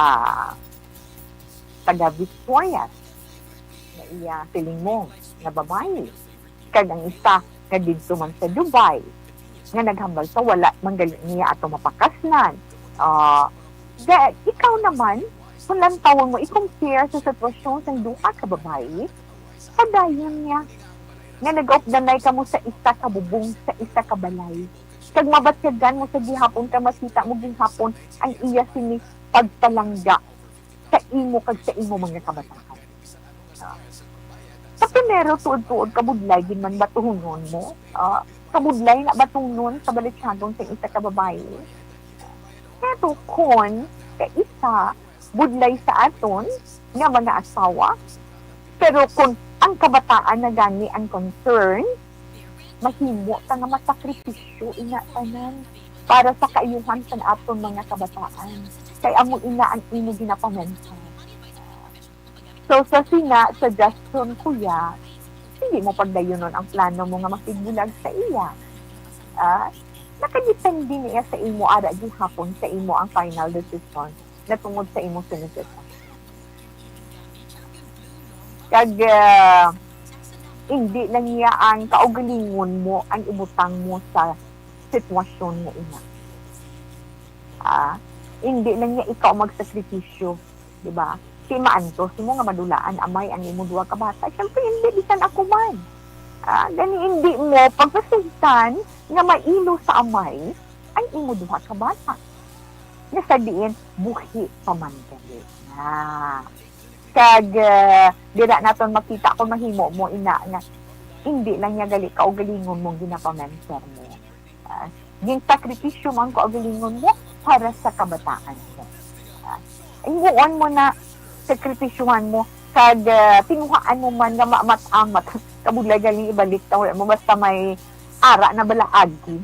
taga Victorias na iya siling mo nga babayi. Kag ang isa nga didto man sa Dubai. nga naghambal sa wala man gali niya ato mapakasnan. Ah, ga-, ikaw naman, kung lantawon mo, i-compare sa sitwasyon sang duha ka babayi, padayon niya nga nagaupdanay kamo sa isa ka bubong, sa isa ka balay. Kag mabatyagan mo sa gihapon, kag makita mo gihapon ang iya sini pagpalangga sa imo kag sa imo mga kabataan. Ah, sa primero, tuod-tuod, kabudlay gid man batunon mo. Ah, kabudlay na batunon sa balatyagon sa isa ka babayi. Pero kon kaisa, budlay sa aton nga mga asawa, pero kung ang kabataan na gani ang concern, mahimo ta nga masakripisyo ina tanan para sa kaayuhan sang aton mga kabataan. Kay amo ina ang imo ginapamenta. So, sa sina, suggestion, kuya, hindi mo pagdayunon ang plano mo nga makigbulag sa iya. Ah, nakadepende niya sa imo, ara gihapon sa imo ang final decision na tungod sa imong sinusutan. Kag, ah, hindi lang niya ang kaugalingon mo ang ibutang mo sa sitwasyon nga ina. Ah, hindi lang niya ikaw magsakripisyo, di ba? Kay maantos mo nga madulaan amay ang imo duha ka bata. Siyempre, hindi, bisan ako man. Ah, gani hindi mo pagpasugtan nga mailo sa amay ang imo duha ka bata. Nga sa diin, buhi pa man gali. Ah. Kag, ah, dira naton makita kung mahimo mo ina nga hindi lang niya gali kaugalingon mong ginapamenter mo. Ah, ginsakripisyo man kaugalingon mo para sa kabataan mo. Ah, himuon mo na sakripisyuhan mo kag, ah, tinguhaan mo man nga maamat-amat. Kabudlay galing ibalik ta, wala mo basta may ara na bala agi.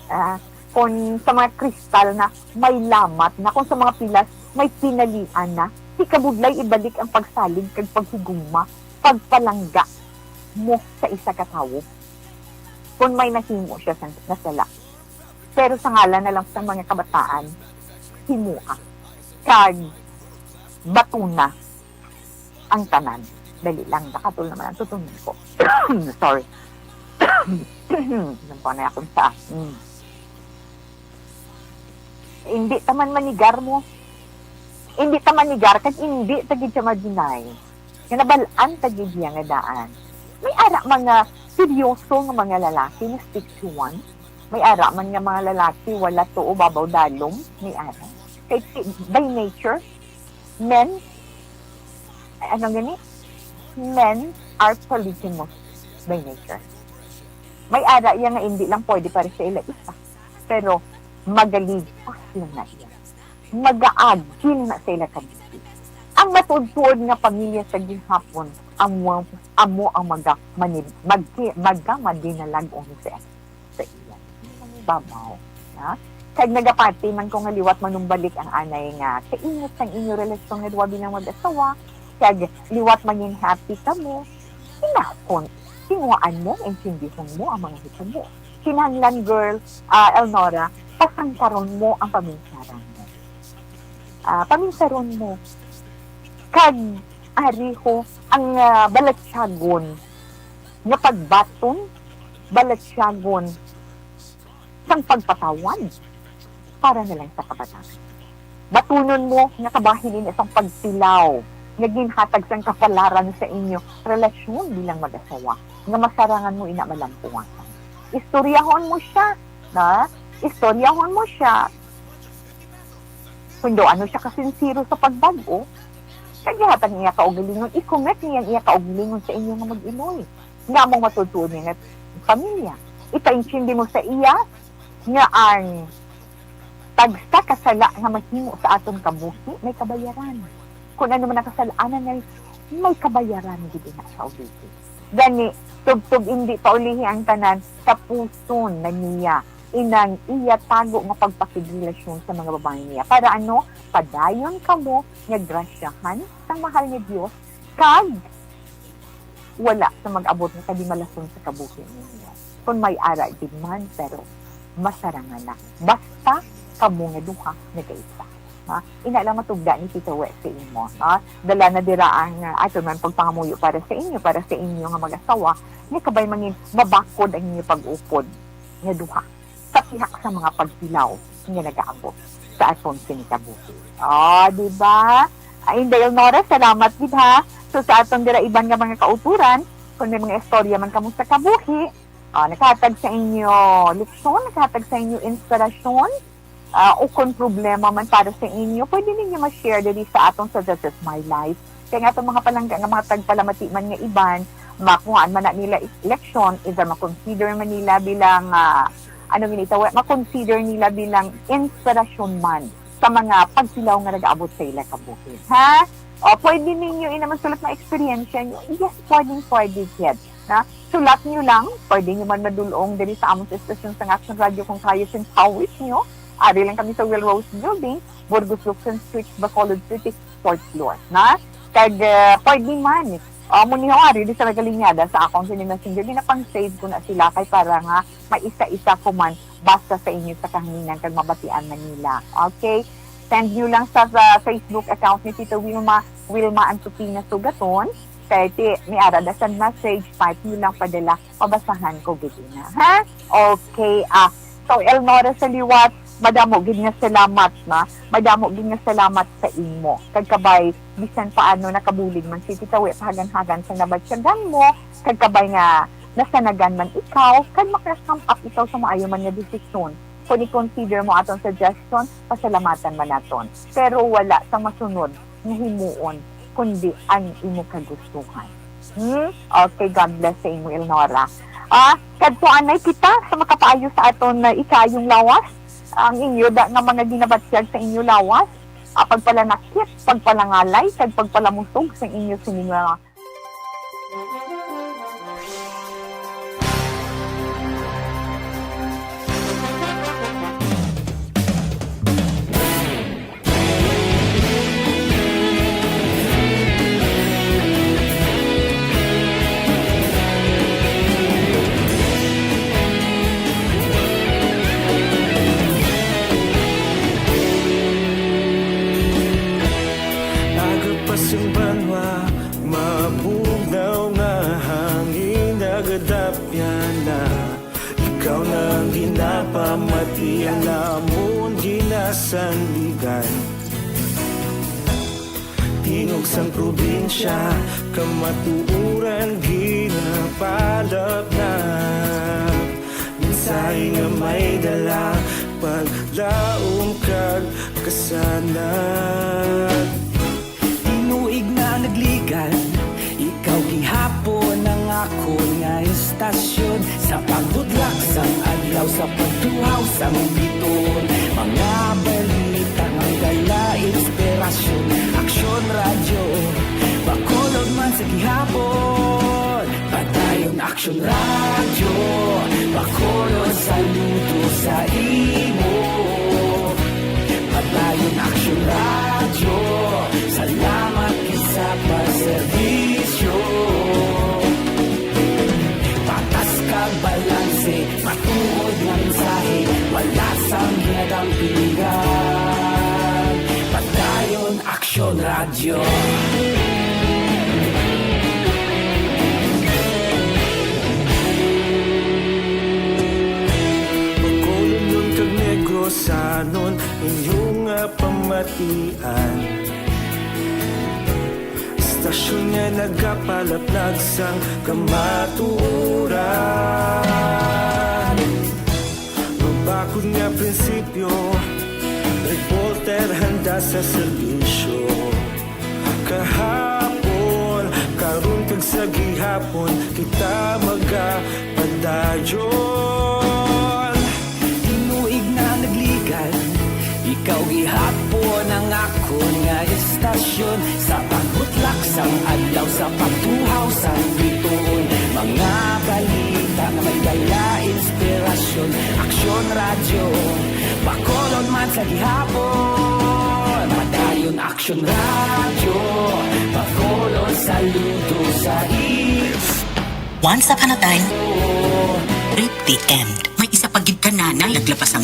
Ah, kung sa mga kristal na may lamat na, kung sa mga pilas may pinalian na, di kabudlay ibalik ang pagsalig kag paghigugma, pagpalangga mo sa isa ka tawo. Kung may nahimo siya sa nasala. Pero sa ngalan na lang sa mga kabataan, himoa. Kag batuna ang tanan. Dali lang, nakatol naman ang tutunin ko. Sorry. Nagpanay akong sa. Mm. Hindi ta man manigar mo. Hindi ta manigar, kag hindi ta gid siya ma-deny. Nga nabal-an ta gid niya nga daan. May ara mga seryoso nga mga lalaki nga stick to one. May ara man nga mga lalaki wala tuo, babaw dalom. May ara. Kay ti-, by nature, men, ano gani? Men are polygamous by nature. May ara iya nga hindi lang pwede para sa ila isa, pero magalipas lang na iya. Magaagil na sa ila kabuhi. Ang matuod-tuod nga pamilya sa gihapon, amo, amo ang maga-, mani-, magki-, magamadinalag-on sa, sa iya. Babaw, na? Kag nagapati man ko nga liwat manumbalik ang anay nga kainit sang inyo relasyon nga duha bilang mag-asawa, kag liwat mangin happy kamo, hinakon, tinguhaan mo, intindihon mo ang mga hitabo. Kinahanglan, girl, ah, Elnora, pasangkaron mo ang paminsaran mo. Ah, paminsaron mo. Kag ariho ang, ah, balatyagon nga pagbaton, balatyagon sang pagpatawad para na lang sa kabataan. Batunon mo nga kabahin ini sang pagtilaw nga ginhatag sang kapalaran sa inyo relasyon bilang mag-asawa nga masarangan mo ina malampuangan. Istoryahon mo siya, na? Istoryahon mo siya kung daw ano siya kasinsiro sa pagbag-o, kag ihatag niya kaugalingon, i-commit niya ang iya kaugalingon sa inyo nga mag-iloy. Nga among matutuo niya nga pamilya. Ipaintindi mo sa iya nga ang tagsa ka sala nga mahimo sa aton kabuhi may kabayaran. Kung ano man ang kasalanan nga may kabayaran gid ina sa ulihi. Gani, tubtob indi paulihi ang tanan, tapuson na niya inang iya tago nga pagpakigrelasyon sa mga babayi niya. Para ano? Padayon kamo nga grasyahan sang mahal nga Dios, kag wala sa mag-abot nga kalimalason sa kabuhi ninyo. Kung may ara gid man, pero masarangan na. Basta kamo nga duha nagaisa. Ha? Ina lang matugda ni Tito We sa imo. Ha? Dala na dira ang, ah, ato man pagpangamuyo para sa inyo, para sa inyo nga mag-asawa, nga kabay mangin mabakod ang inyo pag-upod nga duha. sa pihak sa mga pagtilaw nga nagaabot sa aton sini kabuhi. Oh, di ba? Ay, Inday Elnora, salamat gid ha. So, sa aton dira iban nga mga kauturan, kung may mga istorya man kamo sa kabuhi, ah, nakahatag sa inyo leksyon, nakahatag sa inyo inspirasyon, ah, o kung problema man para sa inyo, pwede ninyo ma-share diri sa aton sa This Is My Life. Kay nga atong mga palangga nga mga tagpalamati man nga iban, makuhaan man na nila leksyon, either ma-consider man nila bilang, ah, ano gini tawag, ma-consider nila bilang inspirasyon man sa mga pagtilaw nga nag-abot sa ila kabuhi. Ha? O, pwede ninyo ina masulat na eksperyensya nyo. Yes, pwedeng pwede, kid. Na, sulat nyo lang, pwede nyo man madulong diri sa amon sa estasyon sang Action Radio kung kayo sin pawis nyo. Ari lang kami sa Will Rose Building, Burgos Lukson Street, Bacolod City, fourth floor. Na? Kag, eh, pwede man. Amo ni ho, ari, di sa nagalinyada sa akong sini messenger, ginapang-save ko na sila kay para nga may isa-isa ko man basta sa inyo sa kahanginan kag mabatian man nila. Okay? Send nyo lang sa, sa Facebook account ni Tita Wilma, Wilma Antupina Sugaton. Kay ti, may ara da sad message, type nyo lang padala, mabasahan ko gid ina. Ha? Okay, ah. So, Elnora sa liwat, madamo gid nga salamat, na. Madamo gid nga salamat sa imo. Kag kabay, bisan paano nakabulig man si Tita Wi, pahagan-hagan sa nabatyagan mo, kag kabay nga nasanagan man ikaw, kag maka-come up ikaw sa maayo man nga desisyon. Kung i-consider mo aton suggestion, pasalamatan man naton. Pero wala sa masunod nga himuon, kundi ang imo kagustuhan. Hmm? Okay, God bless sa imo, Elnora. Ah, kadtuan na kita sa makapaayo sa aton na ikayong lawas. Ang inyo da nga mga ginabatyag sa inyo lawas, ah, pagpalanakit, pagpalangalay, kag pagpalamusog sa inyo sini nga Aga pa sing banwa, mabugnaw nga hangin, nagadapyan na. Ikaw na ang ginapamati, ang amon ginasandigan. Tingog sang probinsya, kamatuoran ginapalapnap. Mensahe nga may dala, paglaom kag kasanag. Tinuig na nagligan, ikaw gihapon ang akon nga istasyon. Sa pagbudlak sang adlaw, sa pagtuhaw sang bituon, mga balita nga dala inspirasyon. Aksyon Radyo, Bacolod man sa gihapon. Padayon Aksyon Radyo, Bacolod, saludo sa imo. Padayon Aksyon Radyo, salamat gid sa pagserbisyo. Patas kag balanse, matuod nga mensahe, wala sang ginadampingan. Padayon Aksyon Radyo. Bacolodnon kag Negrosanon, inyo nga pamatian. Istasyon nga nagapalaplag sang kamatuoran. Mabakod nga prinsipyo, reporter handa sa serbisyo. Kahapon, karon kag sa gihapon, kita magapadayon. Tinuig na nagligan, ikaw gihapon ang akon nga istasyon. Sa pagbutlak sang adlaw, sa pagtuhaw sang bituon, mga balita nga may dala inspirasyon. Aksyon Radyo, Bacolod man sa gihapon. Padayon Aksyon Radyo, Bacolod, saludo sa imo. Once upon a time, rape the end. May isa pa gid ka nanay, naglapas ang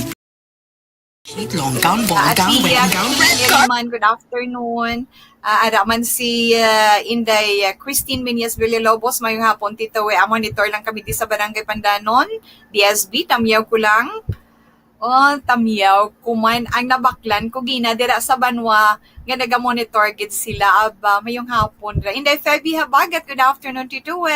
long gown, ball gown, wedding gown, red carpet. Good afternoon. Ah, ara man si, ah, Inday, ah, Christine Meneses Villalobos. Mayong hapon, Tita Wi. Ah, monitor lang kami di sa Barangay Pandanon, D S B, Tamyaw ko lang. Oh, tamyaw ko man ang nabaklan ko gina dira sa banwa nga naga-monitor gid sila. Aba, mayong hapon ra. Inday Feby Habagat, good afternoon, Tito We.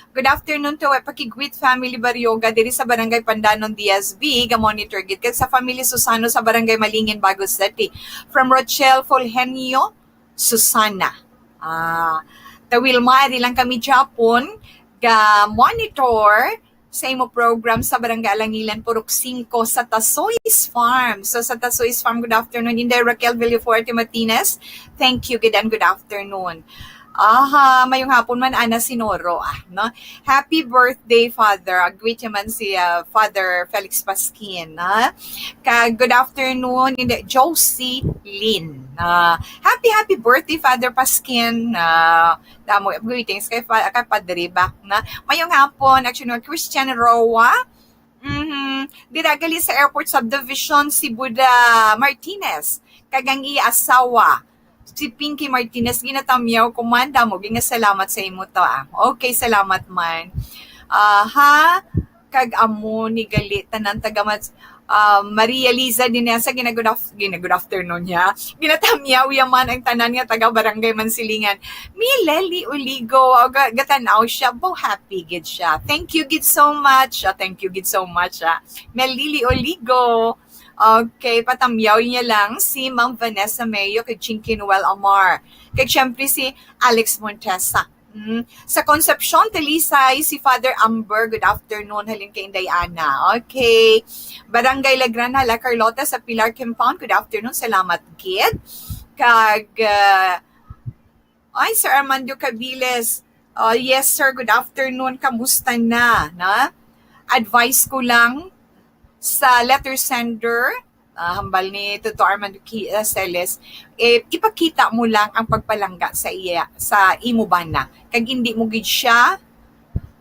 Good afternoon to We. Paki-greet family Barioga diri sa Barangay Pandanon, D S B. Ga-monitor gid kag sa family Susano sa Barangay Malingin, Bago City. From Rochelle Fulgenio, Susana. Ah, Tawil Mari lang kami Japon, ga-monitor sa imo program sa Barangay Alangilan, Purok Singko, sa Tasoy's Farm. So, sa Tasoy's Farm, good afternoon. Inday Raquel Villafuerte Martinez, thank you, gid, and good afternoon. Aha, mayong hapon man, Ana Sinoro, ah, no? Happy birthday, Father. Ah, greet naman si, ah, Father Felix Pasquin, ah. Kag good afternoon, Inday Josie Lin. Ah, happy, happy birthday, Father Pasquin. Ah, damo greetings kay, Fa-, kay Padre Bak na. Mayong hapon, actually, Christian Roa. Mhm. Dira gali sa Airport Subdivision, si Buda Martinez, kag ang iya asawa, si Pinky Martinez, ginatamyaw ko man, damo gid nga salamat sa imo to, ah. Okay, salamat man. Aha, kag amo ni gali tanan taga Mas-, ah, Maria Liza Dinesa, gina-, good af-, gina-, good afternoon niya. Ginatamyaw yaman ang tanan nga taga Barangay Mansilingan. Mileli Oligo, ah, ga-, gatanaw siya, bo happy gid siya. Thank you gid so much. Ah, thank you gid so much, ah. Melili Oligo. Okay, patamyaw niya lang si Ma'am Vanessa Mayo kag Chinky Noel Amar. Kag syempre si Alex Montesa. Mm. Sa Concepcion, Talisay, si Father Amber, good afternoon, halin kay Inday Ana. Okay. Barangay La Granada, Carlota, sa Pilar Compound, good afternoon, salamat gid. Kag, ah, ay, Sir Armando Cabiles, ah, yes, sir, good afternoon, kamusta na, na? Advice ko lang sa letter sender, ah, hambal ni Tito Armando Ki-, ah, Celes, eh, ipakita mo lang ang pagpalangga sa iya, sa imo bana. Kag hindi mo gid siya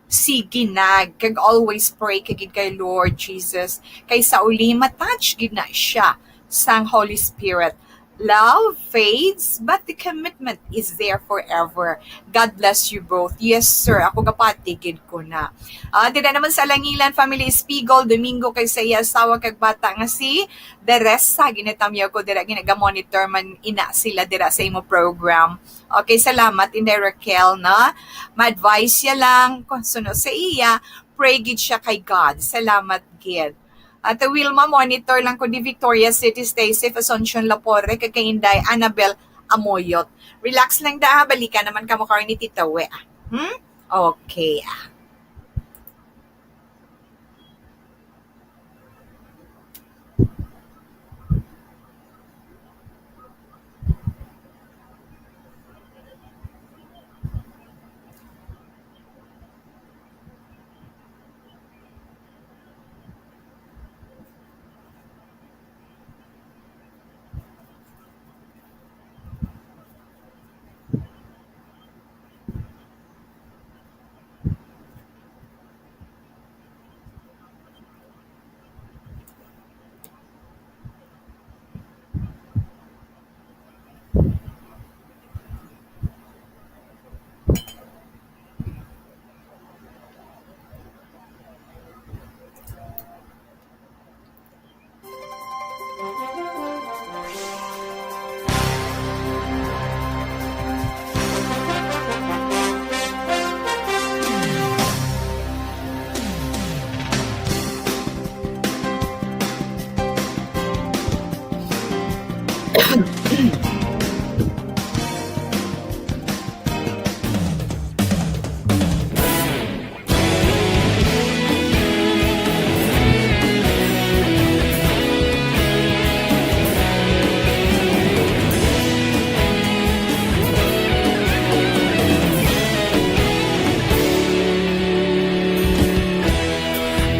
siginag, kag always pray ka gid kay Lord Jesus. Kay sa uli, ma-touch gid na siya sang Holy Spirit. Love fades, but the commitment is there forever. God bless you both. Yes, sir. Ako gapati gid ko na. Ah, dira naman sa Langilan, family Espigol, Domingo, kag sa iya asawa kag bata nga si Deresa. Ginatamyaw ko dira, ginaga-monitor man ina sila dira sa imo program. Okay, salamat, Inday Raquel, no? Ma-advise siya lang, kung suno sa iya, pray gid siya kay God. Salamat gid. At Wilma, monitor lang ko di Victoria City. Stay safe, Asuncion Lapore, kag kay Inday Annabel Amoyot. Relax lang da, ha? Balikan naman kamo karon ni Tita We, ah. Hmm? Okay, ah.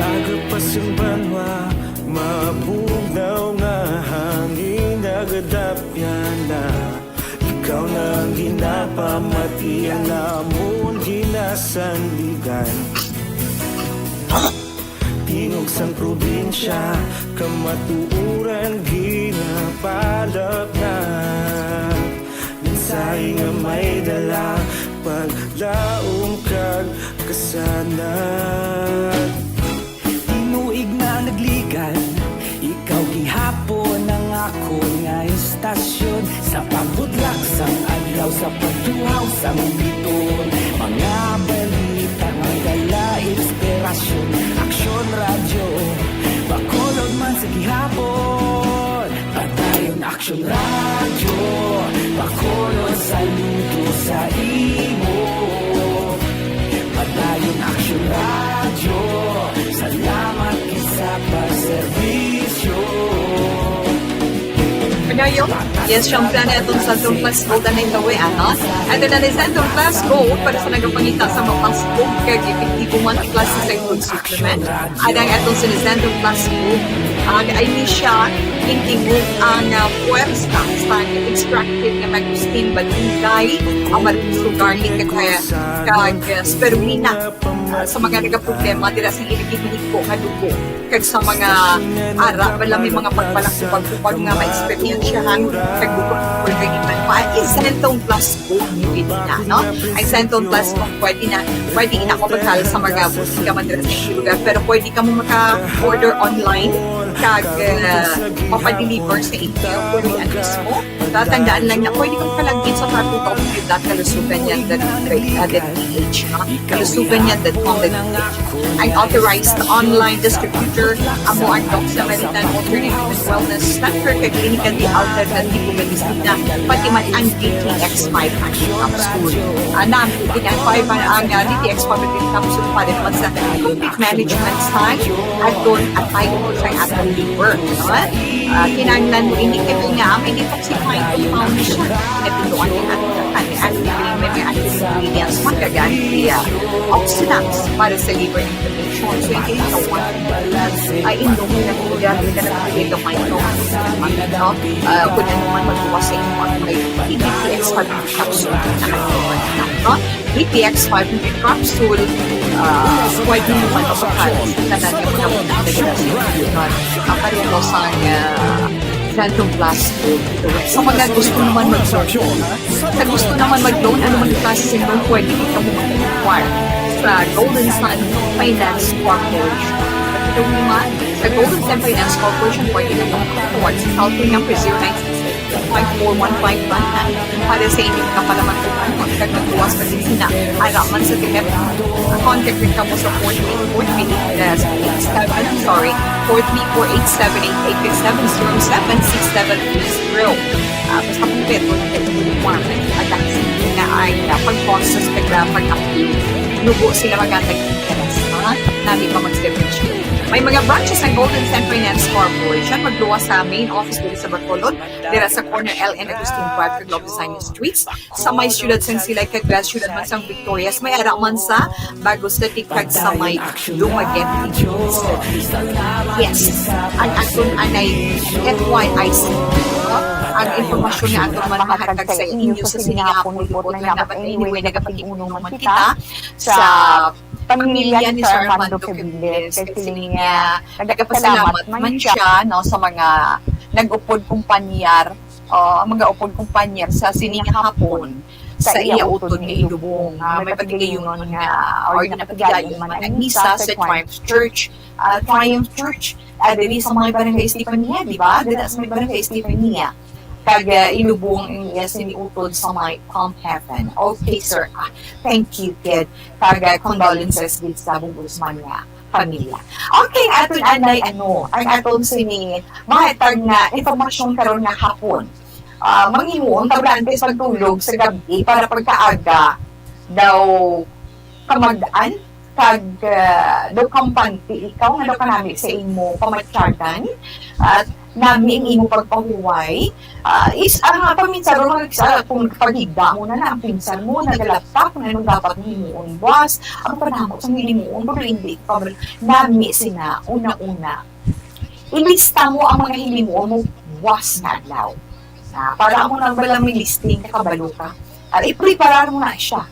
Aga pa sang banwa, mabugnaw nga hangin nagadapyan na. Ikaw na ang ginapamati, ang amon ginasandigan. Tingog sang probinsya, kamatuoran ginapalapnap. Mensahe nga may dala, paglaom kag kasanag. Tinuig na nagligad, Sa pagbudlak sang adlaw, sa pagtuhaw sang biton, mga balita nga dala inspirasyon. Aksyon Radyo, Bacolod man sa gihapon. Padayon Aksyon Radyo, Bacolod saludo sa imo. Padayon Aksyon Radyo, salamat gid sa pagserbisyo. Padayon, yes, siyempre, ang atong Santon Plus Gold ang nagkaway, ano? Ato na ni Santon Plus Gold para sa nagapangita sa mapasbog kag epektibo man klase sa immune supplement. Ang atong Santon Plus Gold, ang ay ni siya, intingog ang, ah, puwersa sa extracted nga mangosteen, balunggay, amargoso, garlic, kag, kag, ah, spirulina, ah, sa mga nagaproblema dira sa ilang ginhigko nga dugo, kag sa mga ara bala may mga pagbalakubag-ubag nga maeksperiensyahan, kag dugo, kag iban pa, ang Santon Plus Gold, pwede na, no? Ang Santon Plus Gold, pwede na, pwede ina ko sa mga butika man dira sa inyong lugar, pero pwede kamo maka-order online, kag, ah, mapadeliver sa inyo, pwede ang mismo. Tatandaan lang na pwede kang palagin sa Tattoo Talk with that kalusugan yan, that, uh, that P H, no? Kalusugan yan, that com, that P H. Ang authorized online distributor, amo ang Doc Samaritan Alternative and Wellness Center, kag Klinika de Alternativo Medicina, pati man ang D T X five hundred Capsule. Ah, nami, ang five, ang, ah, D T X five hundred Capsule para naman sa complete management sa, at doon, at tayo sa atong liver, no? Ah, kinahanglan mo ini kay may nga, may detoxifying compound siya. Nagtutuan ni ato sa kani, active, may, may active ingredients, magagandi, ah, oxidants para sa liver inflammation. So, hindi ito one balance. Ay, indo mo na kung gamit ka na kung ito, may ito, no? Ah, kung ano man magbukas sa inyo, may D T X five hundred Capsule na kayo, no? D T X five hundred Capsule, ah, pwede naman sa kanan, sa kanan yung mga pagkakas. Ang pareho sa, ah, Santon Plus Gold. Sa mga gusto naman mag-loan, sa gusto naman mag-loan, ano man yung klase ng loan, pwede din kamo mag-inquire sa Golden Sun Finance Corporation. At ito naman, sa Golden Sun Finance Corporation, pwede na kamo mag-inquire sa cellphone number zero nine six five four one five one nine. Para sa inyong kapalaman kung ano ang kagagawas sa opisina, ara man sa Tibet, contact rin kamo sa four three four three eight seven, sorry, four three four eight seven eight eight seven zero seven six seven three zero. Ah, basta kung beto na kayo yung requirement, at ang sige na ay, ah, pag-process ka na, pag-approve, lugo sila magandang interes, ha? Namin pa mag-search. May mga branches ang Golden Sun Finance Corporation, magluwas sa main office dito sa Bacolod, dira sa corner L N Agustin Park, Globe Design Streets, sa may siyudad sang Silay, kag siyudad man sang Victorias, may ara man sa Bagos City, kag sa may Dumaguete. Yes, ang aton anay F Y I C. Ang impormasyon nga aton man mahatag sa inyo sa sini nga hapon, libot lang na, but anyway, nagapag-iuno man kita sa pamilya ni Sir Armando Queviles, kay sini nga nagapasalamat man siya, no, sa mga nag-upod kumpanyar, o ang mga upod kumpanyar sa sini nga hapon sa iya utod nga ilubong. Ah, may patigayunon nga, or ginapatigayon man ang misa sa Triumph Church. Ah, Triumph Church, ah, diri sa may Barangay Estefania, di ba? Dira sa may Barangay Estefania. Kag, ah, ilubong ang iya sini utod sa may Palm Heaven. Okay, sir. Ah, thank you, kid. Kag, ah, condolences gid sa bug-os man nga pamilya. Okay, aton anay, ano, ang aton sini mahatag nga impormasyon karon nga hapon. Ah, manghimuon ta ba antes pagtulog sa gabi para pagkaaga daw kamag-an kag, ah, daw kampante ikaw nga daw kanami sa imo pamatyagan at nami ang imo pagpahuway. Ah, is, ang, ah, paminsan ron, mag-, ah, kung paghigda mo na na, ang pinsan mo, nagalaptak, kung anong dapat mo himuon, buwas, ang panamo sa himuon, pero hindi ka, nami sina, una-una. Ilista mo ang mga himuon mo, buwas na adlaw. Ah, para mo na bala may listing, nakabalo ka. Ah, ipreparar mo na siya.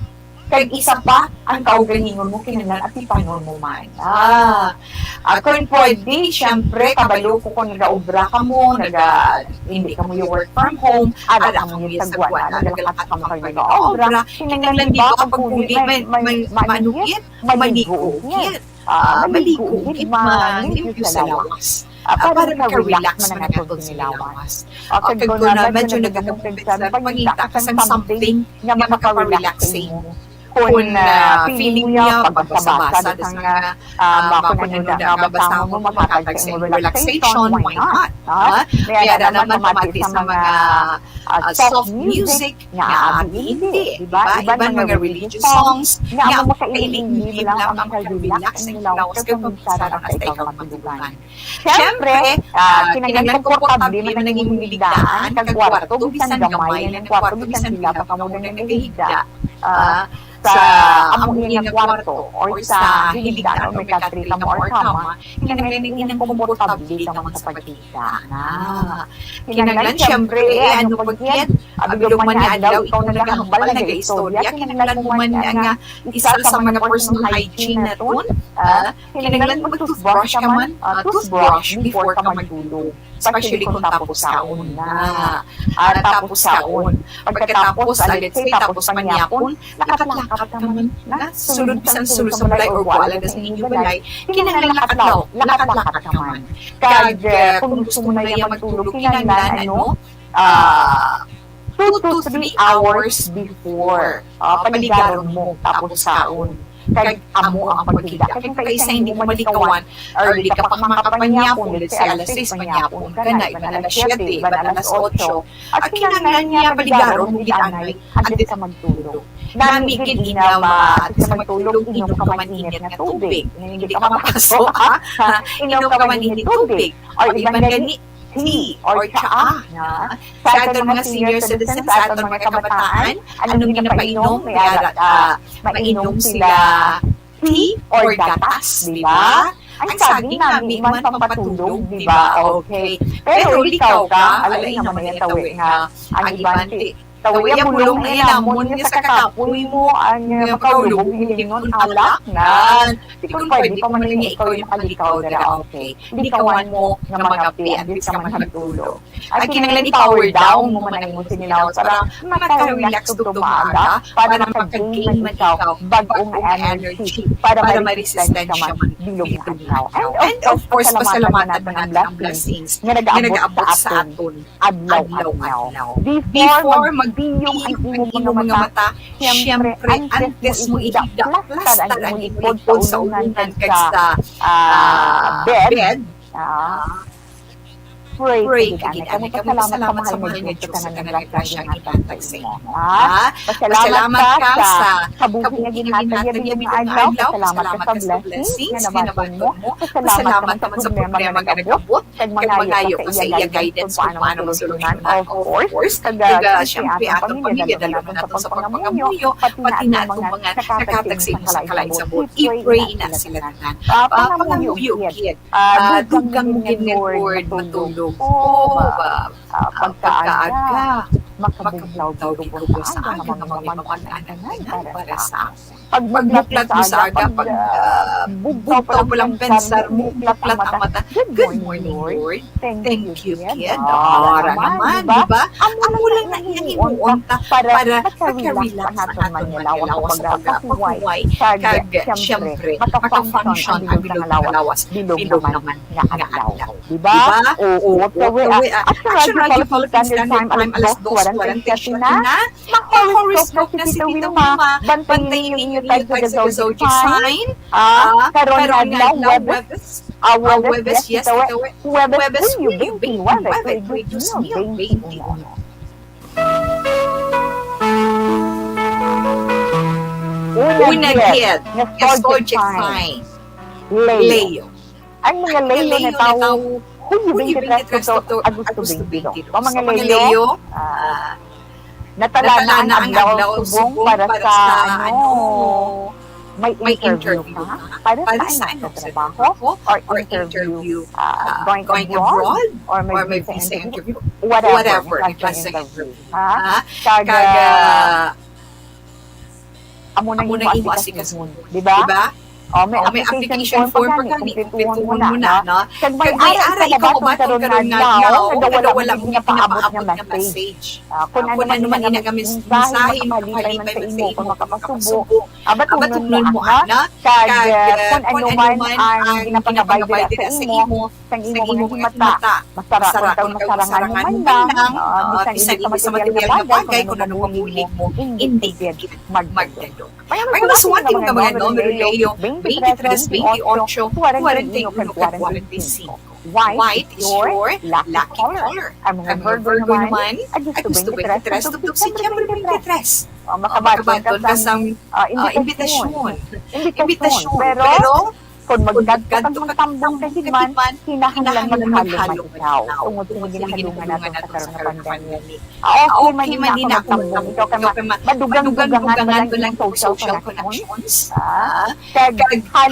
Kag isa pa, ang kaugalingon mo, kinahanglan atipanon mo man. Ah, ah, kung pwede, syempre, kabalo ko kung nagaobra ka mo, naga, hindi ka mo yung work from home, ara ka mo yung sagwa na, nagalakat ka mo kayo nagaobra, kinahanglan di ba ang pagkuli, may, may, may, manugit, maligo, gid. Ah, maligo, gid, malimpyo sa lawas. ah, para makarelax man ang aton sinilawas. O kag kung na medyo nagagabungkag sa pangita ka sang something nga makaparelax sa imo. Kung, ah, feeling niya, pagbasa-basa sa mga, ah, mga kung ano na nga basahon mo, makatag sa imo relaxation, why not? Ha? May ara naman pamati sa mga, ah, soft music nga abi hindi, di ba? Iban mga religious songs nga amo makailihim lang ang makarelax ang imo lawas kag pampisaron hasta ikaw matulugan. Siyempre, ah, kinahanglan komportable man ang imong hiligdaan kag kwarto, bisan gamay lang ang kwarto, bisan pila pa kamo nga nagahigda, ah, sa amo nga kwarto or sa hiligdaan or may katrika mo or kama, kinahanglan inang komportable ka man sa paghigda. Ah, kinahanglan, siyempre, eh, ano pa gid, ah, bilog man nga adlaw ikaw nagahambal, nagaistorya, kinahanglan mo man nga isa sa mga personal hygiene naton, ah, kinahanglan mag-toothbrush ka man, ah, toothbrush before ka magtulog. Especially kung tapos kaon na. Ah, tapos kaon. Pagkatapos, ah, let's say, tapos panyapon, lakat-lakat ka man. Na, sulod, bisan sulod sa balay or wala na sa inyo balay, kinahanglan lakat-law-, lakat-lakat ka man. Kag, ah, kung gusto mo na iya magtulog, kinahanglan, ano, ah, two to three hours before. Ah, paligaron mo, tapos kaon. Kag amo ang paghigda. Kag kung kaisa hindi mo malikawan, early ka pa makapanyapon, let's say, alas sais panyapon ka na, iban alas siyete, iban alas otso, at kinahanglan niya paligaron mo gid anay antes ka magtulog. Nami gid ina ma-, antes ka magtulog, inom ka man init nga tubig. Nga hindi ka mapaso, ha? Inom ka man init tubig. Or iban gani, tea or tsaa, nga sa aton mga senior citizens, sa aton mga kabataan, anong ginapainom? May ara, ah, mainom sila tea or gatas, di ba? Ang saging nami man pampatulog, di ba? Okay. Pero likaw ka, alain naman ang tawi nga ang iban ti tawi bulong, ay lamon nga sa kakapoy mo ang, ah, makaulog, hilingon, alak na. Di kon pwede pa man nga ikaw yung makalikaw dira, okay. Likawan mo nga mangape, at least ka man magtulog. Ay, kinahanglan i-power down mo man ang imo sinilaw para maka-relax tugtog maaga, para maka-gain man ikaw bag-ong energy, para ma-resistensya man bilog nga adlaw. And of course, pasalamatan man naton ang blessings nga nagaabot sa aton adlaw-adlaw. Before magbiyong ang imo mga mata, siyempre, antes mo ihigda, plastar ang imo likod sa ulunan kag sa, ah, bed. Ah, pray ka gid, anay ka magpasalamat sa mahal nga Dios sa tanan nga grasya nga ihatag sa imo. Ha? Pasalamat ka sa kabuhi nga ginhatag niya dito nga adlaw. Pasalamat ka sa blessings nga nabaton mo. Pasalamat ka man sa problema nga nag-abot. Kag mangayo ka sa iya guidance kung paano mo solusyonan. Of course, kag, ah, siyempre, atong pamilya, dalagan naton sa pagpangamuyo, pati na atong mga nakatagting sa kalain sa buot. I-pray na sila tanan. Ah, pangamuyo gid. Ah, dugang mo gid nga, Lord, matulog. Oh, ah, pagkaaga, makabugtaw gid ko sa aga nga mga pamangkaanan para sa akon. Pagbuklat mo sa aga, pag, ah, bugtaw pa lang pensar mo, buklat ang mata. Good morning, Lord. Thank you, kid. Ara naman, di ba? Amo lang na iya himuon ta para maka-relax ang aton mga lawas, pagkahuway, kag, siyempre, maka-function ang bilog nga lawas, bilog naman nga adlaw. Di ba? Oo, tawi, ah, astrological Philippine Standard Time, alas dos kwarenta y siyete na. Mga horoscope na si Tita Wilma. Bantayi ninyo inyo tag sa zodiac sign. Ah, karon nga adlaw, Huwebes. Ah, Huwebes, yes, Tita Wi. Huwebes, Hunyo twenty-one, twenty-one. Una gid nga zodiac sign, Leo. Ang mga Leo natawo Hunyo twenty-three to Agosto twenty-two. Ang mga Leo, ah, natala na ang adlaw subong para sa, ano, may interview ka. Para sa, ano, sa trabaho or interview, ah, going abroad or may visa interview, whatever, may klase interview. Ha? Kag, ah, amo na imo asikasuhon, di ba? Oh, may Oh, may application application form form pa pa gani, gani, kumpletuhon kumpletuhon mo mo na, na, no? no? Kag may Kag may ara ara ikaw ikaw mabaton mabaton karon karon nga nga adlaw, adlaw, nga nga wala wala man man gid ginapaabot ginapaabot nga nga message. message. Ah, kung Ah, ano kung man ano yung man ina nga mensahe mensahe nga makakalipay man sa imo, kung makapasubo, ah, batunon mo ana. Kag, ah, kung ano man ang ginapangabay dira sa imo, sang imo mga himata, masara kung ikaw masarangan mo man lang, ah, bisan hindi sa material nga bagay, kung ano mabulig mo, hindi gid magdadok. May mga suwat nga mga numero, Leo, twenty-three, twenty-eight, forty-one, kag forty-five. White is your lucky color. Ang mga Virgo naman, Agosto twenty-three, tubtub Setyembre twenty-three. Oh, makabaton ka sang, ah, imbitasyon. Imbitasyon. Pero, kung magkadto kag magtambong ka gid man, kinahanglan maghalong man ikaw. Tungod sa ginahadlungan naton sa karon nga pandemic. Ah, okay man ina kung magtambong ikaw, kay ma-, madugang-dugangan pa lang imong social connections. Ah, kag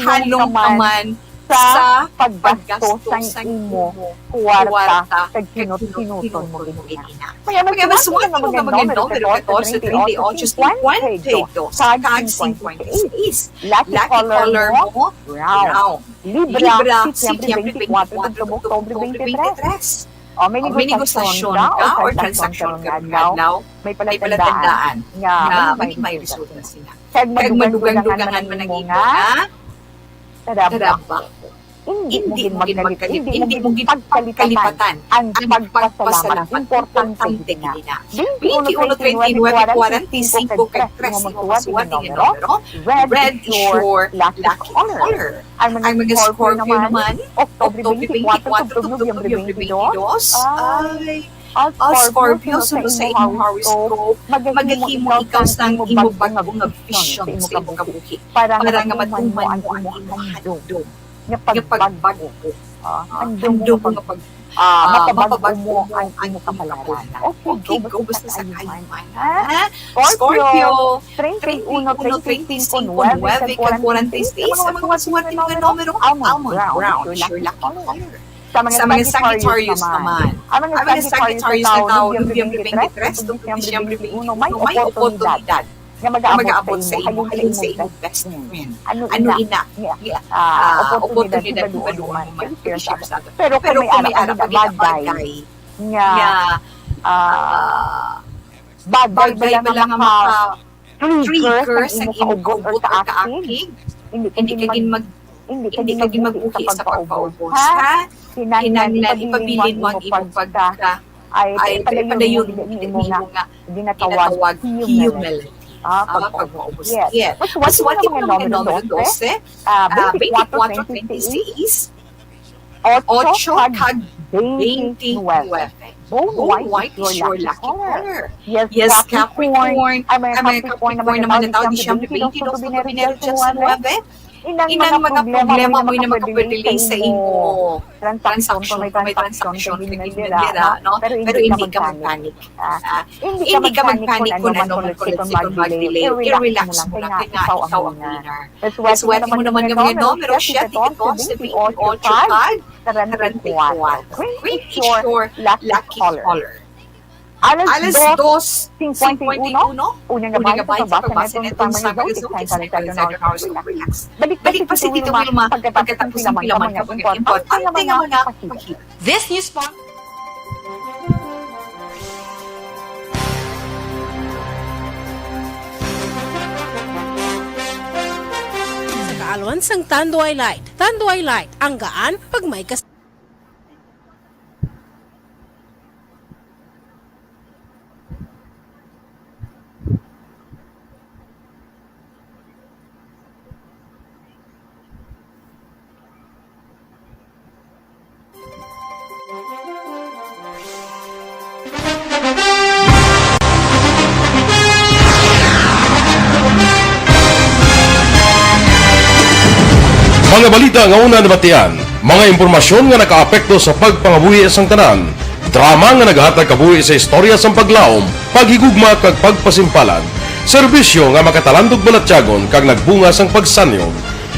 halong ka man sa paggasto sang imo kuwarta kag kinut-kinuton mo gid ina. Kaya mas suwat nga mga numero, katorse, treinta y ocho, cincuenta y dos, kag cincuenta y seis. Lucky color mo, brown. Libra, Setyembre twenty-four, tubtub Oktubre twenty-three. O, may negosasyon ka or transaksyon karong adlaw, may palatandaan nga may resulta sila. Kag madugang-dugangan man ang imo nga trabaho. Hindi mo gid magkali-, hindi mo gid pagkalipatan ang pagpasalamat. Importante gid na. Twenty-one, twenty-nine, forty-five, kag tres, imo masuwat nga numero. Red is your lucky color. Ang mga Scorpio naman, Oktubre twenty-four, tubtub Nobyembre twenty-two, ay, ah, Scorpio, suno sa imong horoscope, magahimo ikaw sang imo bag-o nga vision sa imong kabuhi para nga matuman mo ang imong handom nga pagbag-o. Ah, handom mo nga pag-, ah, mapabag-o mo ang imong kapalaran. Okay, go, basta sa kaayo man. Ha? Scorpio, treinta y uno, treinta y cinco, nueve, kag forty-six, ang mga suwat nga numero, almond brown, your lucky color. Sa mga Sagittarius naman, ang mga Sagittarius nga tawo, Nobyembre twenty-three, tubtub Disyembre twenty-uno, may oportunidad nga mag-aabot sa imo, halin sa imong best friend. Ano ina? Ah, oportunidad, hibaluon mo man, i-share sa ato. Pero kung may ara pa gid nga bagay nga, ah, bagay bala nga maka-trigger sang imo kaugot or kaakig, hindi ka gid mag-, hindi ka gid magbuhi sa pagpaubos, ha? Kinahanglan ipabilin mo ang imo pagka, ay, ipadayon mo ang imo nga ginatawag humility. Ah, pagpaubos. Yes. Mas suwat mo ang numero dose, ah, twenty-four, twenty-six, ocho kag twenty-nine. Bone white is your lucky color. Yes, Capricorn. Ay, mga Capricorn naman nga tawo, Disyembre twenty-two, Nobyembre twenty-nine. Inang mga problema mo nga makapwede sa imo transaksyon, kung may transaksyon ka ginhimo dira, no? Pero hindi ka mag-panic. Ah, hindi ka mag-panic kung ano man kon mag-delay. I-relax mo lang kay nga ikaw ang winner. Swerte mo naman nga mga numero, siyete, katorse, twenty-ocho, kag treinta y kuwatro. Green is your lucky color. Alas dos cincuenta y uno, una nga bahin sa pagbasa naton sang mga results. Excited ka na, relax. Balik pa si Tito Wilma pagkatapos ng pila man ka mga importante nga mga pahita. This news pa. Sa kaalwan sang Tanduay Light. Tanduay Light, ang gaan pag may kas- Mga balita nga una nabatian, mga impormasyon nga nakaapekto sa pagpangabuhi sang tanan, drama nga nagahatag kabuhi sa istorya sang paglaom, paghigugma kag pagpasimpalan, serbisyo nga makatalandog balatyagon kag nagbunga sang pagsanyog.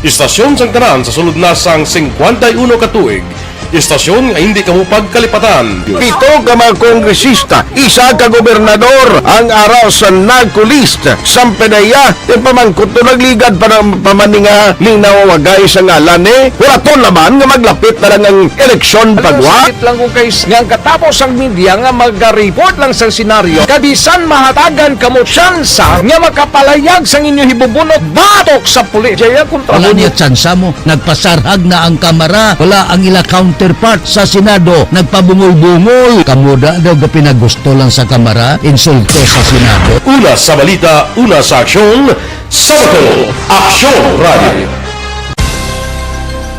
Istasyon sang tanan sa sulod na sang singkwenta y uno ka tuig, Istasyon nga hindi kamo pagkalipatan. Pito ka mga kongresista, isa ka gobernador ang ara sa NAGCO list. Sampanaya, ti pamangkot to nagligad pa ng pamaninga ning nawawagay sa ngalan ni. Wala to laman nga maglapit na lang ang eleksyon pagwa. Sakit lang kung kay nga ang katapos ang media nga mag-report lang sa senaryo. Kabisan mahatagan kamo tsansa nga makapalayag sang inyo hibubunot batok sa pulis. Jaya kontra Wala mo. Niya tsansa mo. Nagpasarhag na ang Kamara, wala ang ila counterpart sa Senado, nagpabungol-bungol. Kamo da daw gapinagusto lang sa Kamara, insulto sa Senado. Una sa balita, una sa aksyon, sa Bacolod, Aksyon Radio.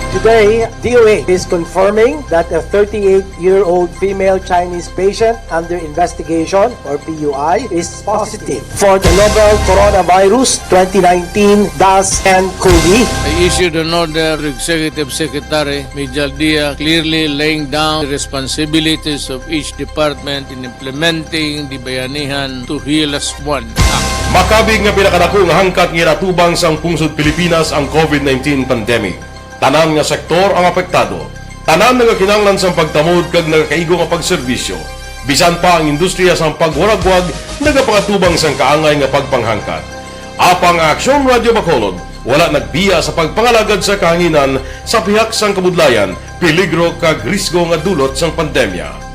Today, D O A is confirming that a thirty-eight-year-old female Chinese patient under investigation, or P U I, is positive for the novel Coronavirus twenty nineteen dash N COVID. I issued an order to Executive Secretary Mijal Dia, clearly laying down the responsibilities of each department in implementing the Bayanihan to Heal Us One Act. Makabig nga pinakadako nga hangkat nga ginatubang sang pungsod Pilipinas ang COVID nineteen pandemic. Tanan nga sektor ang apektado. Tanan nagakinahanglan sang pagtamod kag nagakaigo nga pagserbisyo. Bisan pa ang industriya sang pagwaragwag nagapangatubang sang kaangay nga pagpanghangkat. Apang ang Aksyon Radio Bacolod wala nagbiya sa pagpangalagad sa kahanginan sa pihak sang kabudlayan, peligro kag risgo nga dulot sang pandemya.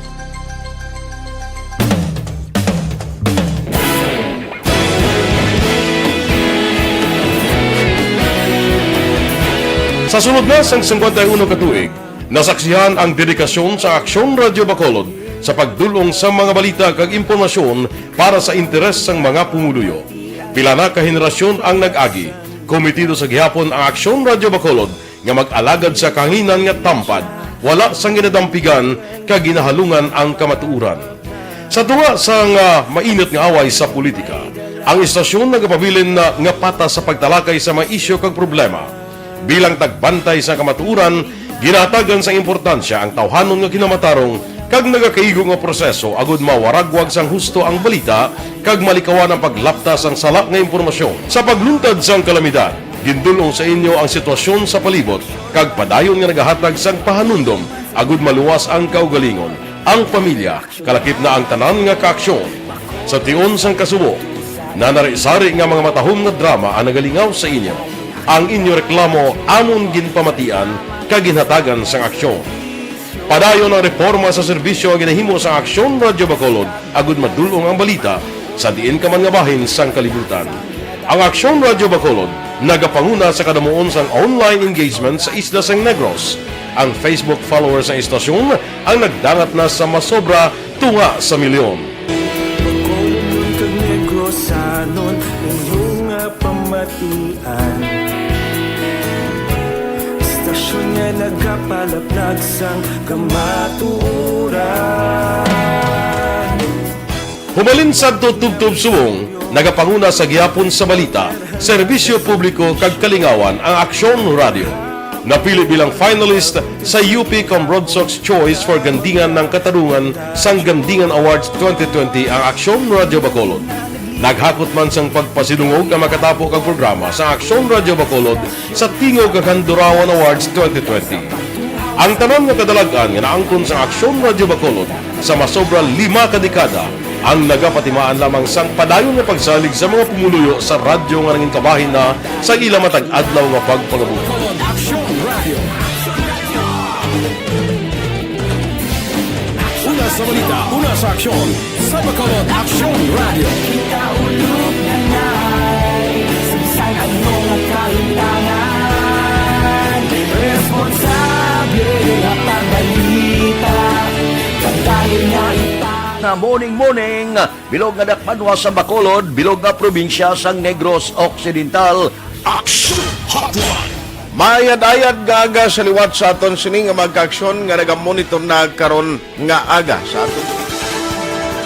Sa sulod na sang singkwenta y uno ka tuig, nasaksihan ang dedikasyon sa Aksyon Radio Bacolod sa pagdul-ong sa mga balita kag impormasyon para sa interes sang mga pumuluyo. Pila na ka henerasyon ang nag-agi, kometido sa gihapon ang Aksyon Radio Bacolod nga mag-alagad sa kahanginan nga tampad, wala sang ginadampigan kag ginahalungan ang kamatuoran. Sa tunga sang, ah, mainit nga away sa politika, ang istasyon nagapabilin na nga patas sa pagtalakay sa mga isyu kag problema. Bilang tagbantay sa kamatuoran, ginahatagan sang importansya ang tawhanon nga kinamatarong kag nagakaigo nga proseso agud mawaragwag sang husto ang balita kag malikawan ang paglapta sang sala nga impormasyon. Sa pagluntad sang kalamidad, gindul-ong sa inyo ang sitwasyon sa palibot kag padayon nga nagahatag sang pahanumdom agud maluwas ang kaugalingon, ang pamilya, kalakip na ang tanan nga kaaksyon. Sa tion sang kasubo, nanari-sari nga mga matahom nga drama ang nagalingaw sa inyo. Ang inyo reklamo amon ginpamatian kag ginhatagan sang aksyon. Padayon ang reporma sa serbisyo nga ginahimo sang Aksyon Radio Bacolod agud madul-ong ang balita sa diin ka man nga bahin sang kalibutan. Ang Aksyon Radio Bacolod nagapanguna sa kadamuon sang online engagement sa isla sang Negros. Ang Facebook followers sang istasyon ang nagdangat na sa masobra tunga sa milyon. Bacolodnon kag Negrosanon, inyo nga pamatian. Istasyon nga nagapalaplag sang kamatuoran. Humalin sadto tubtob subong, nagapanguna sa gihapon sa balita, serbisyo publiko kag kalingawan ang Aksyon Radio. Napili bilang finalist sa U P Cambrodsoc's Choice for Gandingan ng Katarungan sang Gandingan Awards twenty twenty ang Aksyon Radio Bacolod. Naghakot man sang pagpasidungog ang makatapo kag programa sa Aksyon Radio Bacolod sa Tingog kag Handurawan Awards twenty twenty. Ang tanan nga kadalag-an nga naangkon sa Aksyon Radio Bacolod sa masobra lima ka dekada ang nagapatimaan lamang sang padayon nga pagsalig sa mga pumuluyo sa radyo nga nangin kabahin na sa ila matag adlaw nga pagpangabuhi. Aksyon Radio. Una sa balita, una sa aksyon, sa Bacolod Aksyon Radio. Kita ulog na nai, sa bisan ano nga kalimtangan, responsable nga pagbalita, pagdayon nga ita. Nga morning, morning, bilog nga dakbanwa sa Bacolod, bilog nga probinsya sang Negros Occidental. Action Hotline. Maayad-ayad nga aga sa liwat sa aton sini nga magkaaksyon nga nagamonitor na karon nga aga sa aton.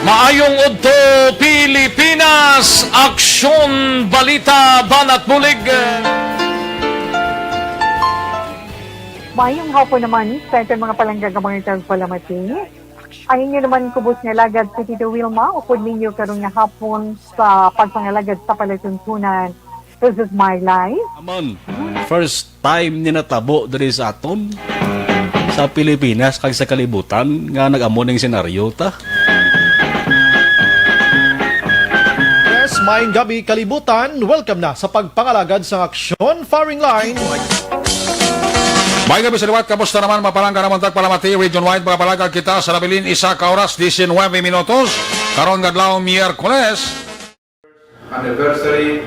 Maayong udto, Pilipinas! Aksyon, balita, banat bulig. Maayong hapon naman sa aton mga palangga nga mga tagpalamati. Ang inyo naman kubos nga alagad si Tito Wilma, upod ninyo karon nga hapon sa pagpangalagad sa palatuntunan. This is my life. Amon, first time ni natabo diri sa aton. sa Pilipinas kag sa kalibutan nga nag-amo ning senaryo ta. Yes, maayong gabi, kalibutan. Welcome na sa pagpangalagad sang aksyon, Firing Line. May gabi sa liwat, kamusta naman? Mapalangga naman tagpalamati, Region Wide, mga palagad kita sa nabilin, isa ka oras, diecinuebe minutos. Karon nga adlaw, Miyerkules. Anniversary,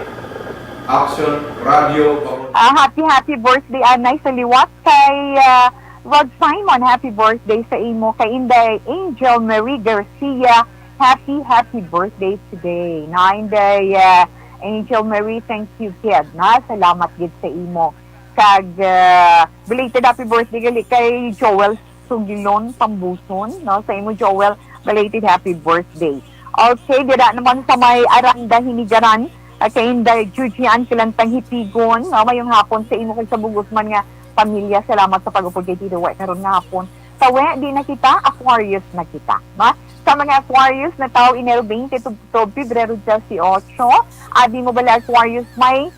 Action Radio. Ah, happy, happy birthday, anay sa liwat kay, ah, Rod Simon. Happy birthday sa imo. Kay Inday Angel Marie Garcia, happy, happy birthday today. Na, Inday, ah, Angel Marie, thank you, kid. Na, salamat gid sa imo. Kag, ah, belated happy birthday gali kay Joel Sugilon Tambuson, no? Sa imo, Joel, belated happy birthday. Okay, dira naman sa may Aranda, Hinigaran, ah, kay Inday Jujian Kilantang Hitigon, no? Mayong hapon sa imo kag sa bug-os man nga pamilya. Salamat sa pag-upod kay Tito We karon nga hapon. Sa We, di na kita, Aquarius na kita, no? Sa mga Aquarius nga tawo, Enero twenty tubtob Pebrero dieciocho, abi mo bala, Aquarius, may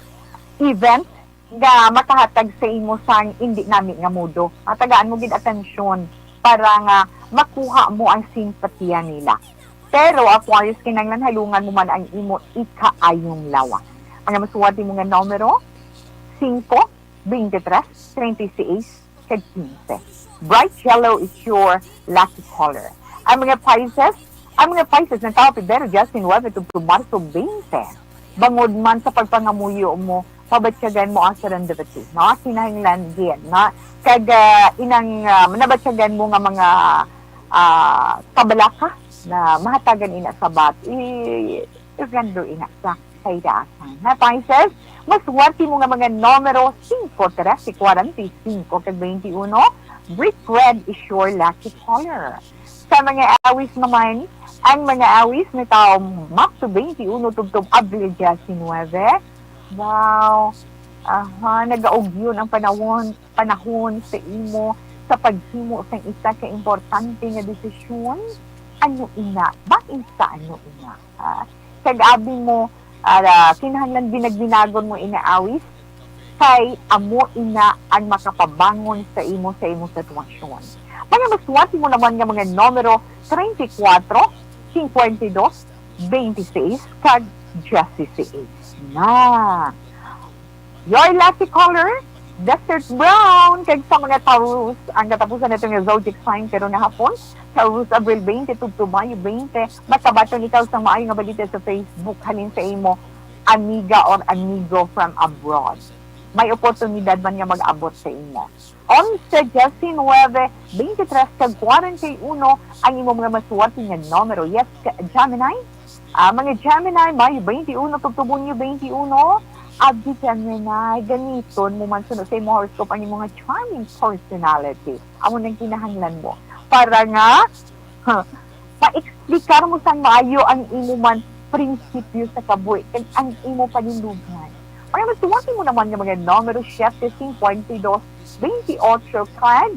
event nga makahatag sa imo sang indi nami nga modo. Matagaan mo gid atensyon para nga makuha mo ang simpatiya nila. Pero, Aquarius, kinahanglan halungan mo man ang imo ikaayong lawas. Ang masuwat mo nga numero, singko, twenty-tres, treinta y seis, kag quince. Bright yellow is your lucky color. Ang mga Pisces, ang mga Pisces nga tawo Pebrero diecinuebe tubtob Marso twenty. Bangod man sa pagpangamuyo mo, mabatyagan mo ang serendipity, no? Kinahanglan gid, no? Kag, ah, inang, ah, nabatyagan mo nga mga, ah, kabalaka na mahatagan ina sabat, i-, i-render ina sa kahigaatan. Na, Pisces, maswerte mo nga mga numero singko, trese, kwarenta y singko, kag twenty-uno, brick red is your lucky color. Sa mga Awis naman, ang mga Awis nga tawo Marso twenty-uno tubtob Abril diecinuebe, wow, aha, nagaugyon ang panahon, panahon sa imo sa paghimo sang isa ka importante nga desisyon. Ano ina? Bain sa ano ina? Ah, kag abi mo, ah, kinahanglan binagbinagon mo ina, Awis, kay amo ina ang makapabangon sa imo, sa imong sitwasyon. Mga maswerte mo naman nga mga numero treinta y cuatro, cincuenta y dos, veintiséis, kag dieciséis na. Your lucky color, desert brown. Kag sa mga Taurus, ang katapusan nato nga zodiac sign karon nga hapon, Taurus, Abril twenty tubtob Mayo twenty, makabaton ikaw sang maayo nga balita sa Facebook halin sa imo amiga or amigo from abroad. May oportunidad man nga mag-abot sa imo. Onse, diecinuebe, veintitrés, kag kwarenta y uno ang imo mga maswerte nga numero. Yes, ka-, Gemini. Ah, mga Gemini, Mayo twenty-uno tubtob Hunyo twenty-uno. Abi, Gemini, gamiton mo man suno sa imo horoscope ang imo nga charming personality. Amo nang kinahanglan mo para nga, ha, ma-explicar mo sang maayo ang imo man prinsipyo sa kabuhi kag ang imo panindugan. Mga maswerte mo naman nga mga numero siete, cincuenta y dos, veintiocho, kag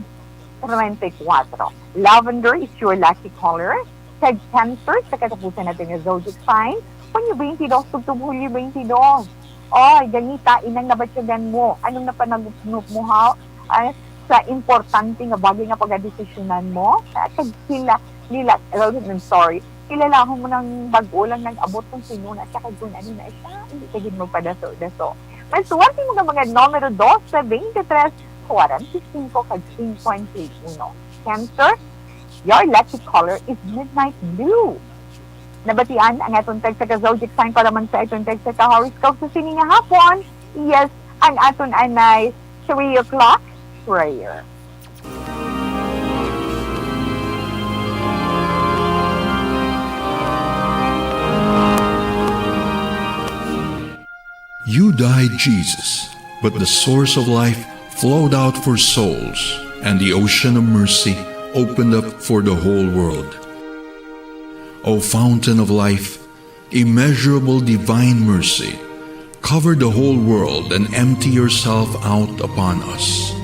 treinta y cuatro. Lavender is your lucky color. Kag Cancer, sa katapusan nato nga zodiac sign, Hunyo twenty-dos tubtob Hulyo twenty-dos. Oy, gani ta, inang nabatyagan mo. Anong napanagupnop mo, ha? Ah, sa importante nga bagay nga pagadesisyonan mo? Ah, kag sila, nila, I'm sorry, kilalahon mo nang bag-o lang nag-abot kung sino na siya, kag kung ano na siya, hindi ka gid magpadaso-daso. Maswerte mo nga mga numero dose, twenty-tres, kwarenta y singko, kag cincuenta y uno. Cancer, your lucky color is midnight blue. Nabatian ang aton tagsa ka zodiac sign para man sa aton tagsa ka horoscope sa sini nga hapon. Yes, ang aton anay three o'clock prayer. You died, Jesus, but the source of life flowed out for souls, and the ocean of mercy opened up for the whole world. O fountain of life, immeasurable divine mercy, cover the whole world and empty yourself out upon us.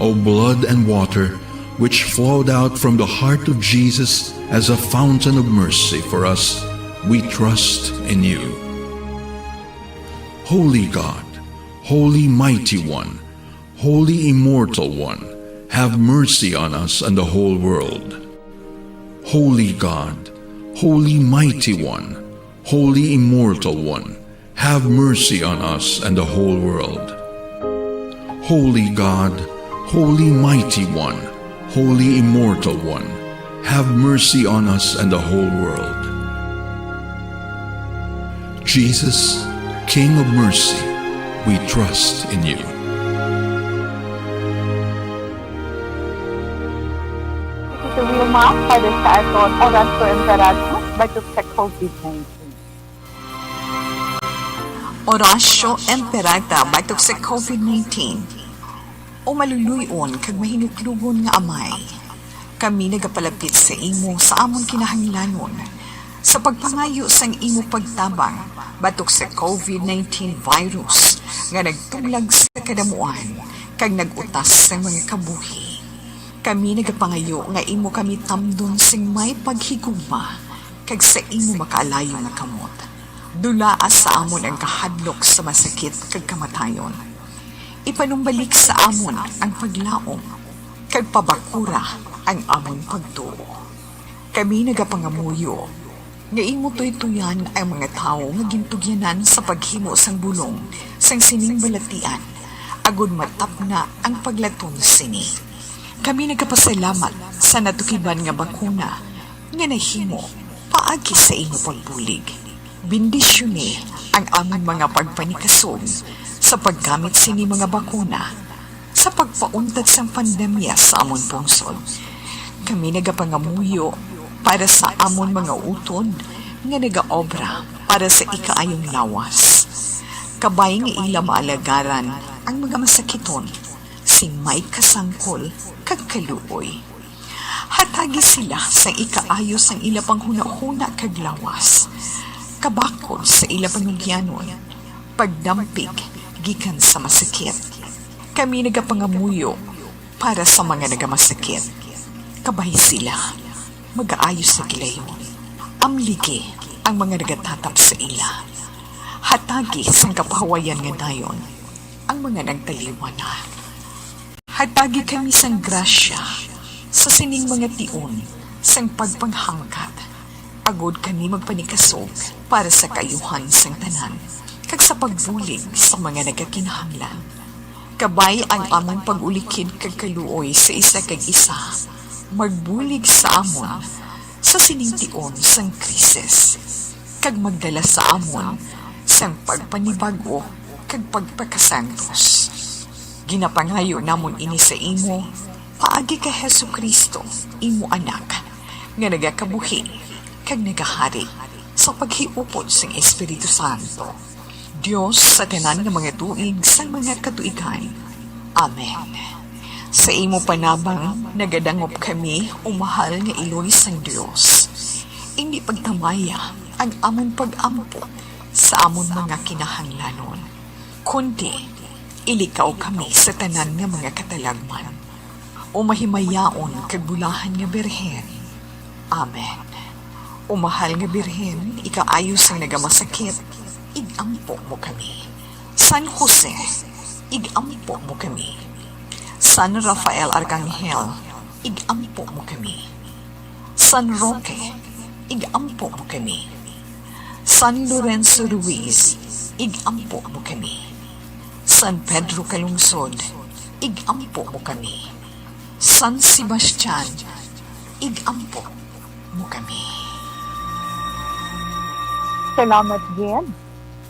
O blood and water, which flowed out from the heart of Jesus as a fountain of mercy for us, we trust in you. Holy God, Holy Mighty One, Holy Immortal One, have mercy on us and the whole world. Holy God, Holy Mighty One, Holy Immortal One, have mercy on us and the whole world. Holy God, Holy Mighty One, Holy Immortal One, have mercy on us and the whole world. Jesus, King of mercy, we trust in you. Ito si Wilma para sa aton Oras sa Emperado, batok sa covid nineteen. Orasyo Imperata batok sa covid nineteen. O maluluy-on kag mahinuklogon nga Amay, kami nagapalapit sa imo sa amon kinahanglanon sa pagpangayo sang imo pagtabang batok sa covid nineteen virus nga nagtuglag sa kadamuan kag nag-utas sang mga kabuhi. Kami nagapangayo nga imo kami tamdon sing may paghigugma kag sa imo makaalayo nga kamot. Dulaa sa amon ang kahadlok sa masakit kag kamatayon. Ipanumbalik sa amon ang paglaom, kag pabakura ang amon pagtuo. Kami nagapangamuyo nga imo tuytoyan ang mga tawo nga gintugyanan sa paghimo sang bulong sang sining balatian, agod matapna ang paglaton sini. Kami nagapasalamat sa natukiban nga bakuna nga nahimo paagi sa imo pagbulig. Bendisyoni ang amon mga pagpanikasog sa paggamit sini mga bakuna sa pagpauntad sang pandemya sa amon pungsod. Kami nagapangamuyo para sa amon mga utod nga nagaobra para sa ikaayong lawas, kabay nga ila maalagaran ang mga masakiton sing may kasangkol kag kaluoy. Hatagi sila sang ikaayo sang ila panghunahuna kag lawas, kabakod sa ila panugyanon, pagdampig gikan sa masakit. Kami nagapangamuyo para sa mga nagamasakit, kabay sila magaayo sa gilayon. Amligi ang mga nagatatap sa ila. Hatagi sang kapahawayan nga dayon ang mga nagtaliwan na. Hatagi kami sang grasya sa sining mga tion sang pagpanghangkat, agod kami magpanikasog para sa kaayuhan sang tanan, kag sa pagbulig sa mga nagakinahanglan. Kabay ang amon pag-ulikid kag kaluoy sa isa kag isa, magbulig sa amon sa sining tion sang krisis, kag magdala sa amon sang pagpanibag-o kag pagpakasantos. Ginapangayo namon ini sa imo paagi kay Jesu-Cristo, imo Anak, nga nagakabuhi kag nagahari sa paghiupod sang Espiritu Santo, Dios sa tanan nga mga tuig sang mga katuigan. Amen. Sa imo panabang nagadangop kami, o mahal nga Iloy sang Dios. Indi pagtamaya ang amon pag-ampo sa amon mga kinahanglanon, kundi ilikaw kami sa tanan nga mga katalagman, o mahimayaon kag bulahan nga Birhen. Amen. O mahal nga Birhen, ikaayo sang nagamasakit, ig-ampo mo kami. San Jose, ig-ampo mo kami. San Rafael Arcangel, ig-ampo mo kami. San Roque, ig-ampo mo kami. San Lorenzo Ruiz, ig-ampo mo kami. San Pedro Calungsod, ig-ampo mo kami. San Sebastian, ig-ampo mo kami. Salamat gid.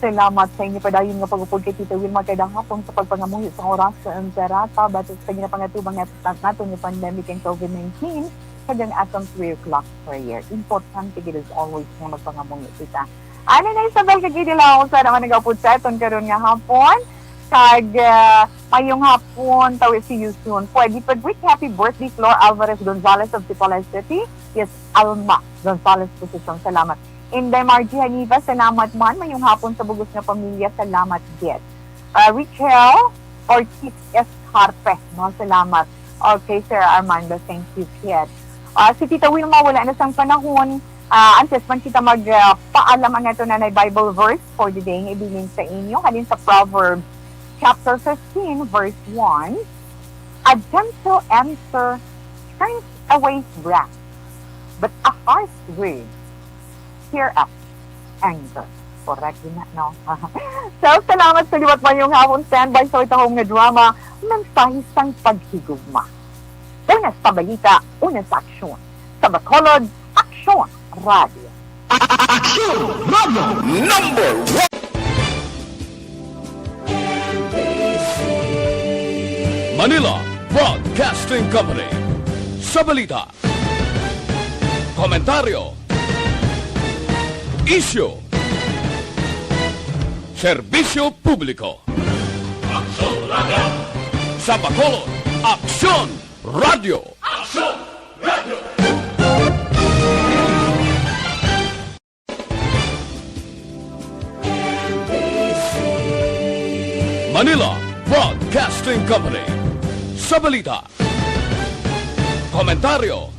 Salamat sa inyo padayon nga pag-upod kay Tita Wilma kada hapon sa pagpangamuyo sa Oras sa Emperata batok sa ginapangatubang nat-, nat-, naton nga pandemic ang covid nineteen kag ang atong three o'clock prayer. Importante gid as always nga magpangamuyo kita. Ani na Isabel kag Idilao sa naman nagaupod sa aton karon nga hapon. Kag, ah, mayong hapon, tawi si Yusun. Pwede pa greet happy birthday, Flor Alvarez Gonzalez of Tipolay City. Yes, Alma Gonzalez Posisyon. Salamat. Inday Margie Haniva, salamat man. Mayong hapon sa bugos nga pamilya. Salamat, Jet. Ah, Richel Ortiz Escarpe, no? Salamat. Okay, Sir Armando, thank you, Jet. Ah, si Tita Wilma, wala na sang panahon. Ah, antes man kita mag, ah, paalam, ang ato nanay Bible verse for the day nga ibilin sa inyo, halin sa Proverbs chapter fifteen, verse one. A gentle answer turns away wrath, but a harsh word stir up anger. Correct din na, no? So, salamat sa liwat man yung hapon. Standby sa itahong nga drama, mensahe sang paghigugma. Una sa balita, una sa aksyon. Sa Bacolod, Aksyon Radio. Aksyon Radio number one. Manila Broadcasting Company. Sa balita, komentaryo, isyu, serbisyo publiko. Aksyon Radio. Sa Bacolod, Aksyon Radio. Aksyon Radio. Manila Broadcasting Company. Sa balita, komentaryo,